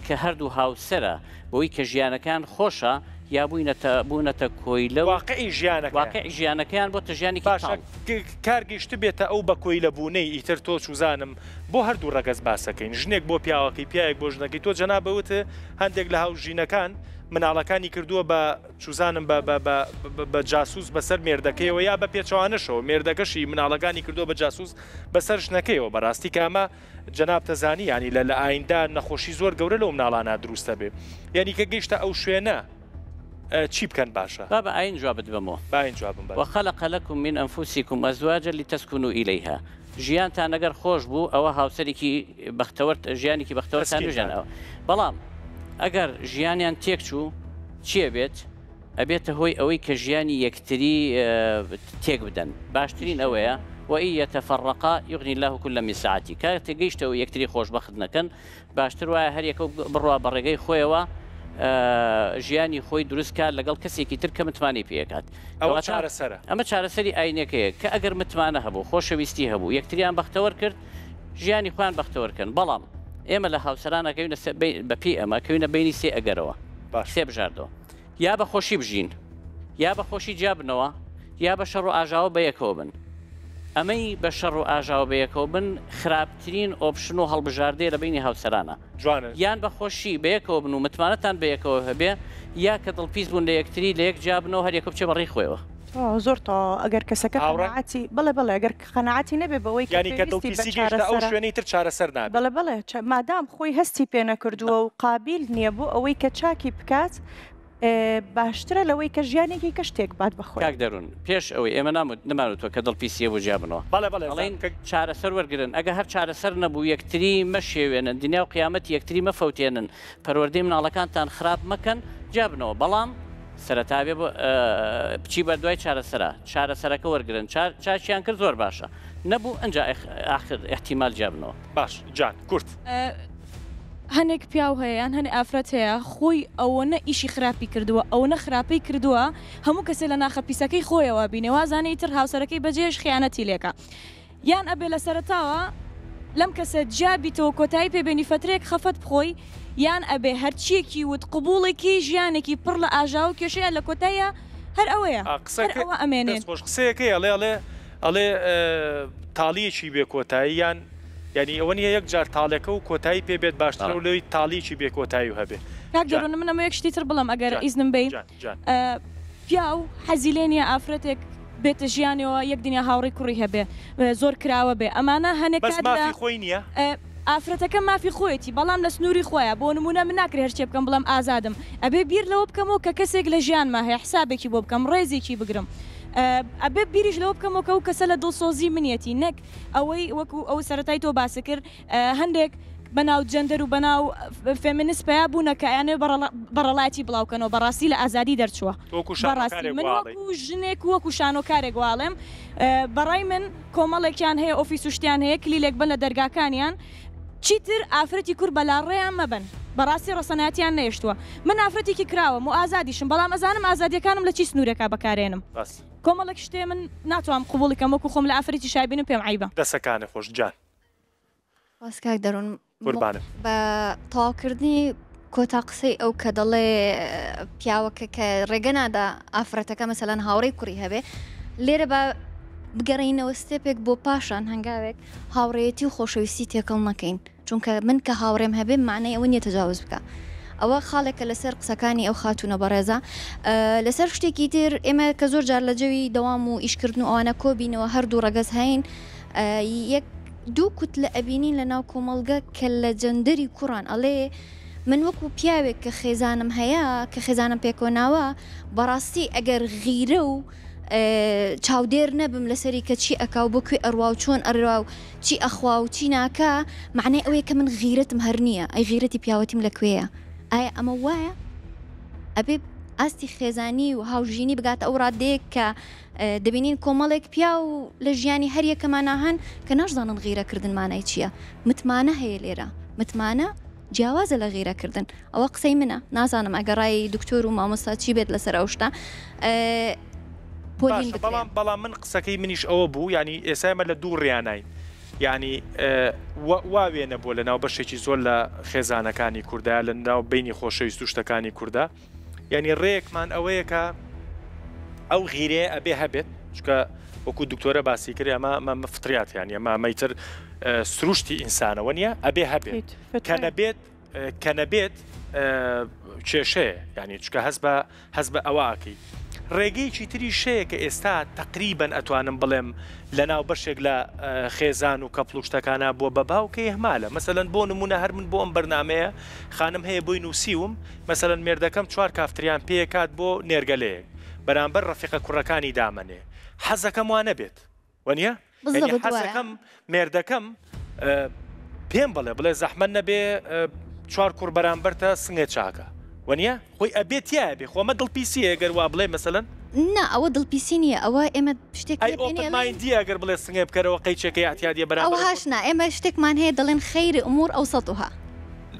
کە هەردوو هاوسەرە بەوەی کە ژیانەکەیان خۆشە یا بووینەتە بوونەتە کۆیلە و واقعی ژیانەکەیان. واقعی ژیانەکەیان بۆتە ژیانێکی باشە تاڵ. کار گەیشتبێتە ئەو بە کۆیلە بوونەی ئیتر تۆ چوزانم بۆ هەردوو ڕەگەز باسەکەین ژنێک بۆ پیاوەکەی پیاوێک بۆ ژنەکەی تۆ جەنابت وت هەندێک لە هاوژینەکان مناڵەکانی کردووە بە چوزانم بە بە بە بە جاسوس بەسەر مێردەکەیەوە یا بە پێچەوانەشەوە مێردەکەشی مناڵەکانی کردووە بە جاسوس بەسەر ژنەکەیەوە بەڕاستی کە ئەمە جەنابتە زانی یانی لە لە ئایندا نەخۆشی زۆر گەورە لەو مناڵانە دروستە بێ یانی کە گەیشتە ئەو شوێنە چی بکەن باشە؟ با بە ئاین جوابت بەمەوە. با ئاین جوابم بەرەوە. وخلق لکم من انفسکم ازواجا لتسکنوا الیها ژیانتان ئەگەر خۆش بوو ئەوە هاوسەرێکی بەختەوەر ژیانێکی بەختەوەرتان تەسکینتان. بژیان ئەوە بەڵام ئەگەر ژیانیان تێکچوو چیە بێت؟ ئەبێتە هۆی ئەوەی کە ژیانی یەکتری تێک بدەن باشترین ئەوەیە وان یتفرقا یغنی اللە کلا من سعته کاتێک گەیشتەوە یەکتری خۆشبەخت نەکەن باشتر وایە هەریەکە و بڕوا بە ڕێگەی خۆیەوە ژیانی خۆی دروست کات لەگەڵ کەسێکی تر کە متمانەی پێکات ئەوە چارەسەرە ئەمە چارەسەری ئاینەکەیە کە ئەگەر متمانە هەبوو خۆشەویستی هەبوو یەکتریان بەختەوەر کرد ژیانی خۆیان بەختەوەر کەن بەڵام ئێمە لە هاوسەران ئەکەوینە بەپێی ئەمە کەوینە بینی سێ ئەگەرەوە سێ بژاردەوە یا بە خۆشی بژین، یا بە خۆشی جیا بنەوە، یا بە شەڕ و ئاژاوە بە یەکەوە بن. ئەمەی بە شەڕ و ئاژاوە بە یەکەوە بن خراپترین option و هەڵبژاردەیە لە بەینی هاوسەرانە. جوانە. یان بە خۆشی بە یەکەوە بن و متمانەتان بە یەکەوە هەبێ، یا کە دڵپیس بوون لە یەکتری لە یەک جیا بنەوە هەر یەکە بچێ بە ڕێی خۆیەوە. تەواو زۆر تەواو ئەگەر کەسەکە هاوڕای؟ قەناعەتی بەڵێ بەڵێ ئەگەر قەناعەتی نەبێ بەوەی کە یانی کە پێویستی بە دڵپیسی گەیشتە ئەو چارەسەرە. شوێنەی تر چارەسەر نابێ. بەڵێ بەڵێ مادام خۆی هەستی پێ نەکردووە و قابیل نییە بۆ ئەوەی کە چاکی بکات باشترە لەوەی کە ژیانێکی کەش تێک بات بە خۆی. کاک دەروون پێش ئەوەی ئێمە نەمانوتوە کە دڵ پیسیە بۆ جیا بنەوە بەڵێ بەڵێ ئەڵێین زانم کە. چارەسەر وەرگرن ئەگەر هەر چارەسەر نەبوو یەکتری مەشێوێنن دنیا و قیامەتی یەکتری مەفەوتێنن پەروەردەی مناڵەکانتان خراپ مەکەن جیا بنەوە بەڵام. سەرەتا بێ بچی بە دوای چارەسەرە چارەسەرەکە وەرگن چاکیان کرد زۆر باشە نەبوو ئەجا ئاخر احتیمال جیابنەوە. باش جان کورت. هەنێک پیاو هەیە یان هەنێ ئافرەت هەیە خۆی ئەوەنە ئیشی خراپی کردووە ئەوەنە خراپەی کردووە هەموو کەسێ لە ناخە پیسەکەی خۆیەوە بینێ وازانێ ئیتر هاوسەرەکەی بەجێش خیانەتی لێکا یان ئەبێ لە سەرەتاوە لەم کەسە جیا بیتەوە کۆتایی پێ بێنی فەترەیەک خەفەت بخۆی یان ئەبێ هەرچیەکی وت قبوڵێکی ژیانێکی پڕ لە ئاژاوە و کێشەیە لە کۆتاییا هەر ئەوەیە هەر قسەکە ئەوە ئەمێنێت. دەست خۆش قسەیەکەی ئەڵێ ئەڵێ ئەڵێ تاڵیەکی بێ کۆتایی یان یانی ئەوە نیە یەک جار تاڵێکە و کۆتایی پێ بێت باشترە و لەوەی تاڵیەکی بێ کۆتایی و هەبێ. کاک جان. دەروون من ئەمەوێ یەک شتی تر بڵێم ئەگەر جان. ئیزنم بەی جان. جان. پیاو حەزی لێ نیە ئافرەتێک بێتە ژیانیەوە یەک دنیا هاوڕێی کوڕی هەبێ زۆر کراوە بێ ئەمانە هەنێک بەس کات لە مافی خۆی نیە؟ ئافرەتەکە مافی خۆیەتی بەڵام لە سنووری خۆیا بۆ نموونە من ناکرێ هەرچێ بکەم بڵێم ئازادم ئەبێ بیر لەوە بکەمەوە کە کەسێک لە ژیانما هەیە حسابێکی بۆ بکەم ڕێزێکی بگرم ئەبێ بیریش لەوە بکەمەوە کە ئەو کەسە لە دڵسۆزی منیەتی نەک ئەوەی وەکو ئەو سەرەتای تۆ باست کرد هەندێک بەناو جەندەر و بەناو فێمینست پەیا بوونە کە ئەیانەوێ بەڕەڵایەتی بڵاو کەنەوە بەڕاستی لە ئازادی دەرچووە وەکو بەڕاستی شانۆکارێک من وا ئەڵێی. وەکو ژنێک و وەکو شانۆکارێک وا ئەڵێم بەڕای من کۆمەڵێکیان هەیە ئۆفیس و شتیان هەیە کلیلێک بەن لە دەرگاکانیان چیتر ئافرەتی کورد بەلاڕێیان مەبەن بەڕاستی ڕەسەنایەتیان نەهێشتووە من ئافرەتێکی کراوەم و ئازادیشم بەڵام ئەزانم ئازادیەکانم لە چی سنوورێکا بەکارێنم بەس. کۆمەڵێک شتێ من ناتوانم قبوڵی کەم وەکو خۆم لە ئافرەتی شای بینم پێم عەیبە. دەسەکانت خۆش جان. سپاس کاک دەروون. قوربانت. بە تەواوکردنی کۆتا قسەی ئەو کە دەڵێ پیاوەکە کە ڕێگە نادا ئافرەتەکە مەسەلەن هاوڕێی کوڕی هەبێ لێرە با بگەڕێینەوە ستێپێک بۆ پاشان هەنگاوێک هاوڕێیەتی و خۆشەویستی تێکەڵ نەکەین چونکە من کە هاوڕێم هەبێ معنای ئەوە نییە تەجاوز بکە ئەوە خاڵێکە لەسەر قسەکانی ئەو خاتوونە بەڕێزە لەسەر شتێکی تر ئێمە کە زۆر جار لە جەوی دەوام و ئیشکردن و ئەوانە کۆبینەوە هەردوو ڕەگەز هەین یەک دوو کوتلە ئەبینین لە ناو کۆمەڵگە کە لە جەندەری کوڕان ئەڵێ من وەکو پیاوێک کە خێزانم هەیە کە خێزانم پێکەوە ناوە بەڕاستی ئەگەر غیرە و چاودێر نەبم لەسەری کە چی ئەکا و بۆ کوێ ئەڕوا و چۆن ئەڕوا و چی ئەخوا و چی ناکا مەعنای ئەوەیە کە من غیرەتم هەر نییە ئەی غیرەتی پیاوەتیم لە کوێیە ئایا ئەمە وایە ئەبێ ئاستی خێزانی و هاوژینی بگاتە ئەو ڕادەیەک کە دەبینین کۆمەڵێک پیاو لە ژیانی هەر یەکەمانا هەن کە ناشزانن غیرەکردن مانای چییە متمانە هەیە لێرە متمانە جیاوازە لە غیرەکردن ئەوە قسەی منە نازانم ئەگەر ڕای دکتۆر و مامۆستا چی بێت لەسەر ئەو شتە پۆلین باشە بەڵام بەڵام من قسەکەی منیش ئەوە بوو یعنی ئێستا ئێمە لە دوو ڕیاناین یعنی وا وێنە بووە لە ناو بەشێکی زۆر لە خێزانەکانی کووردا لە ناو بینی خۆشەویست و شتەکانی کووردا یعنی ڕێکمان ئەوەیە کە ئەو غیرەیە ئەبێ هەبێت چکە وەکو دکتۆرە باسی کرد ئەمە ئەمە فطریات یانی ئەمە ئەمەیتر سروشتی ئینسانەوە نییە ئەبێ هەبێت کە نەبێت کە نەبێت کێشەیە یانی چکە هەست بە هەست بە ئەوە ئەکەی ڕێگەیەکی تریش هەیە کە ئێستا تەقریبەن ئەتوانم بڵێم لە ناو بەشێک لە خێزان و کەپڵ و شتەکانا بووە بە باو کە ئیهمالە مەسەلەن بۆ نمونە هەر من بۆ ئەم بەرنامەیە خانم هەیە بۆی نووسیوم مەسەلەن مێردەکەم چوار کافتریان پێکات بۆ نێرگەلەیەک بەرامبەر ڕەفیقە کوڕەکانی دامەنێ حەزەکەم وا نەبێت وەنیە؟ یانی بالضبط وایە. حەزەکەم مێردەکەم پێم بڵێ بڵێ زەحمەت نەبێ چوار کوڕ بەرامبەرتە سنگێ چاکە وەنیە؟ خۆی ئەبێ تیایە بێ خۆ ئەمە دڵپیسیە گەر وا بڵێ مەسەلەن. نا ئەوە دڵپیسی نییە ئەوە ئێمە شتێک ئەی هەیە پێی ئۆپن ئەڵێین مایندیە گەر بڵێ سنگێ بکەرەوە قەیچێکەی ئەعتیادیە بەرامبەر ئەوهاش نا ئێمە شتێکمان هەیە دەڵێن خەیر ئومور ئەوسەتها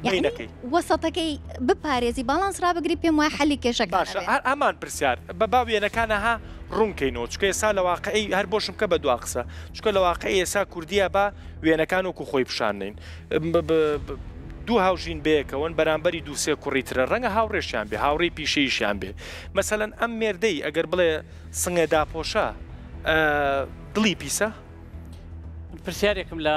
یەعنی بەینەکەی. وەسەتەکەی بپارێزی باڵانس ڕابگری پێم وایە حەلی کێشەکان باشە ئەبێ. هەر هەمان پرسیار بە با وێنەکانە ها ڕوون کەینەوە چونکە ئێستا لە واقعی هەر بۆشم بکە بە دوا قسە چونکە لە واقعی ئێستا کوردیە با وێنەکان وەکو خۆی پیشان نەین دوو هاوژین بەیەکەوەن بەرامبەری دوو سێ کوڕی ترە ڕەنگە هاوڕێشیان بێ هاوڕێی پیشەییشیان بێ مەسەلەن ئەم مێردەی ئەگەر بڵێ سنگێ داپۆشە دڵی پیسە؟ پرسیارێکم لە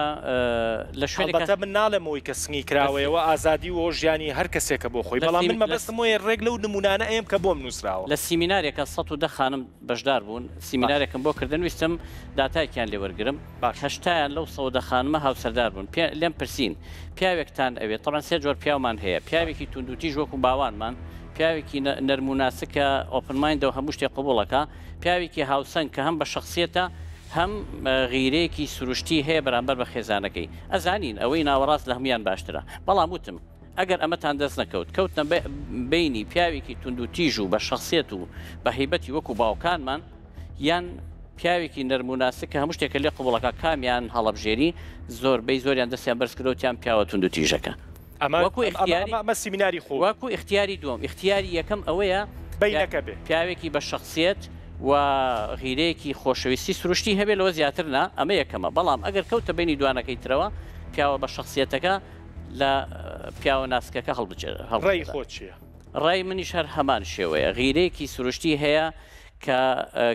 لە شوێنێک هەڵبەتە من ناڵێم ئەوەی کە سنگی کراوەیەوە ئازادی و ژیانی هەر کەسێکە بۆ خۆی بەڵام من مەبەستم وەیە ڕێک لەو نموونانە ئەیەم کە بۆم نووسراوە. لە سیمینارێکا 110 خانم بەشدار بوون سیمینارێکم بۆ کردن ویستم داتایەکیان لێ وەرگرم هەشتایان لەو 110 خانمە هاوسەردار بوون لێم پرسین پیاوێکتان ئەوێت تەبعەن سێ جۆر پیاومان هەیە پیاوێکی توندوتیژ وەکو باوانمان پیاوێکی نەرم و ناسک کە open mind ە و هەموو شتێک قبوڵەکا پیاوێکی هاوسەنگ کە هەم بە شەخسیەتە هەم غیرەیەکی سروشتی هەیە بەرامبەر بە خێزانەکەی. ئەزانین ئەوەی ناوەڕاست لە هەموویان باشترە. بەڵام وتم ئەگەر ئەمەتان دەست نەکەوت کەوتنە بەینی پیاوێکی توندوتیژ و بە شەخسیەت و بە هەیبەتی وەکو باوکانمان یان پیاوێکی نەرم و ناسک کە هەموو شتێکە لێ قبوڵەکە کامیان هەڵەبژێری زۆربەی زۆریان دەستیان بەرز کردەوە تیان پیاوە توندوتیژەکە ئەمە وەکو ئیختیاری ئەمە سیمیناری خۆ وەکو ئیختیاری دووەم ئیختیاری یەکەم ئەوەیە بەینەکە بێ. پیاوێکی بە شەخسیەت و غیرەیەکی خۆشەویستی سروشتی هەبێ لەوە زیاتر نا ئەمە یەکەمە بەڵام ئەگەر کەوتە بەینی دوانەکەی ترەوە پیاوە بە شەخسیەتەکە لە پیاوە ناسکەکە هەڵبژێرە. ڕای خۆت چیە؟ ڕای منیش هەر هەمان شێوەیە غیرەیەکی سروشتی هەیە کە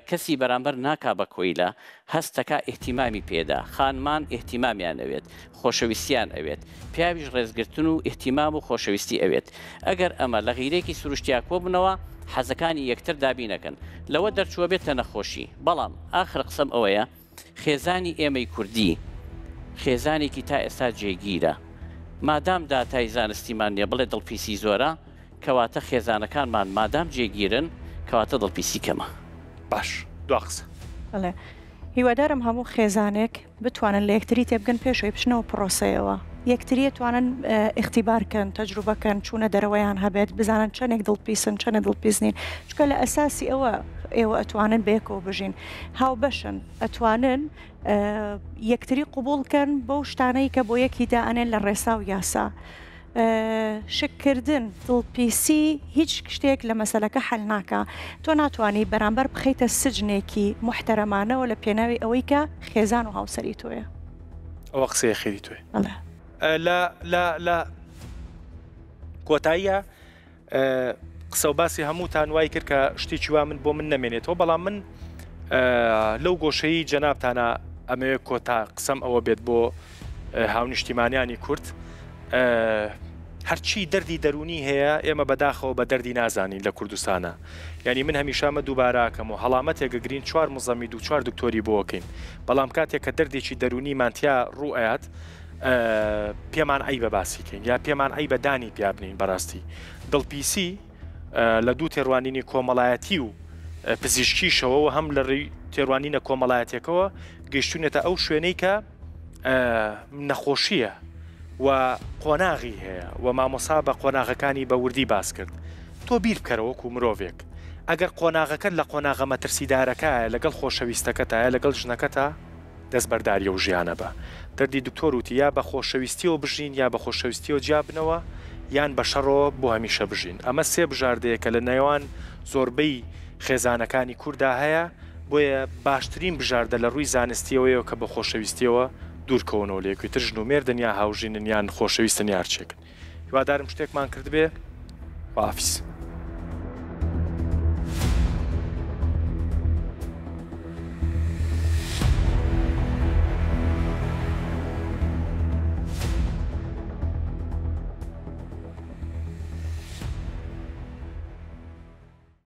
کەسی بەرامبەر ناکا بە کۆیلە، هەست دەکا ئیهتیمامی پێدا، خانمان ئیهتیمامیان ئەوێت، خۆشەویستیان ئەوێت، پیاویش ڕێزگرتن و ئیهتیمام و خۆشەویستی ئەوێت، ئەگەر ئەمە لە غیرەیەکی سروشتیا کۆبنەوە حەزەکانی یەکتر دابینەکەن لەوە دەرچووە بێتە نەخۆشی، بەڵام ئاخر قسەم ئەوەیە خێزانی ئێمەی کوردی خێزانێکی تا ئێستا جێگیرە، مادام داتای زانستیمان نیە بڵێ دڵپیسی زۆرە، کەواتە خێزانەکانمان مادام جێگیرن کەواتە دڵپیسی کەمە. باش دوا قسە. بەڵێ هیوادارم هەموو خێزانێک بتوانن لە یەکتری تێبگەن پێش ئەوەی بچنەوە پرۆسەیەوە یەکتری ئەتوانن ئیختیبار کەن تەجروبە کەن چوونە دەرەوەیان هەبێت بزانن چەندێک دڵپیسن چەنە دڵپیس نین چونکە لە ئەساسی ئەوە ئێوە ئەتوانن بەیەکەوە بژین هاوبەشن ئەتوانن یەکتری قوبوڵ کەن بەو شتانەی کە بۆ یەکی دائەنێن لە ڕێسا و یاسا شک کردن، دڵپیسی هیچ شتێک لە مەسەلەکە حەل ناکا. تۆ ناتوانی بەرامبەر بخەیتە سجنێکی موحتەرەمانەوە لە پێناوی ئەوەی کە خێزان و هاوسەری تۆیە. ئەوە قسەی ئەخیری تۆیە. بەڵێ. لە لە لە کۆتاییا قسە و باسی هەمووتان وای کرد کە شتێکی وا من بۆ من نەمێنێتەوە بەڵام من لەو گۆشەی جەنابتانە ئەمەوێ کۆتا قسەم ئەوە بێت بۆ هاونیشتیمانیانی کورد هەرچی دەردی دەرونی هەیە ئێمە بەداخەوە بە دەردی نازانین لە کوردستانە یعنی من هەمیشامە دووباراکەم و هەڵامەتێک گرین چوار مزەمی دوو چوار دکتۆری بۆکەین بەڵام کاتێک کە دەردێکی دەرونی مانتیا ڕوو ئەیات پێمان عەیبە باسی کەین یا پێمان عەیبە دانی پیا بنین بەڕاستی دڵپیسی لە دوو تێڕوانینی کۆمەڵایەتی و پزیشکیشەوە و هەم لە ڕێی تێڕوانینە کۆمەڵایەتیەکەوە گەیشتونێتە ئەو شوێنەی کە نەخۆشیە و قۆناغی هەیە و مامۆسا بە قۆناغەکانی بە وردی باس کرد تۆ بیر بکەرەوە وەکو مرۆڤێک ئەگەر قۆناغەکەت لە قۆناغە مەترسیدارەکایە لەگەڵ خۆشەویستەکەتایە لەگەڵ ژنەکەتا دەستبەرداری ئەو ژیانە بە. دەردی دکتۆر وتی یا بە خۆشەویستیەوە بژین یا بە خۆشەویستیەوە جیا بنەوە یان بە شەڕەوە بۆ هەمیشە بژین. ئەمە سێ بژاردەیە کە لە نێوان زۆربەی خێزانەکانی کوردا هەیە، بۆیە باشترین بژاردە لە ڕووی زانستیەوەیە کە بە خۆشەویستیەوە دوور کەونەوە لە یەکتر ژن و مێردن یا هاوژینن یان خۆشەویستن یا هەرچێکن. هیوادارم شتێکمان کردبێ. خواحافیز.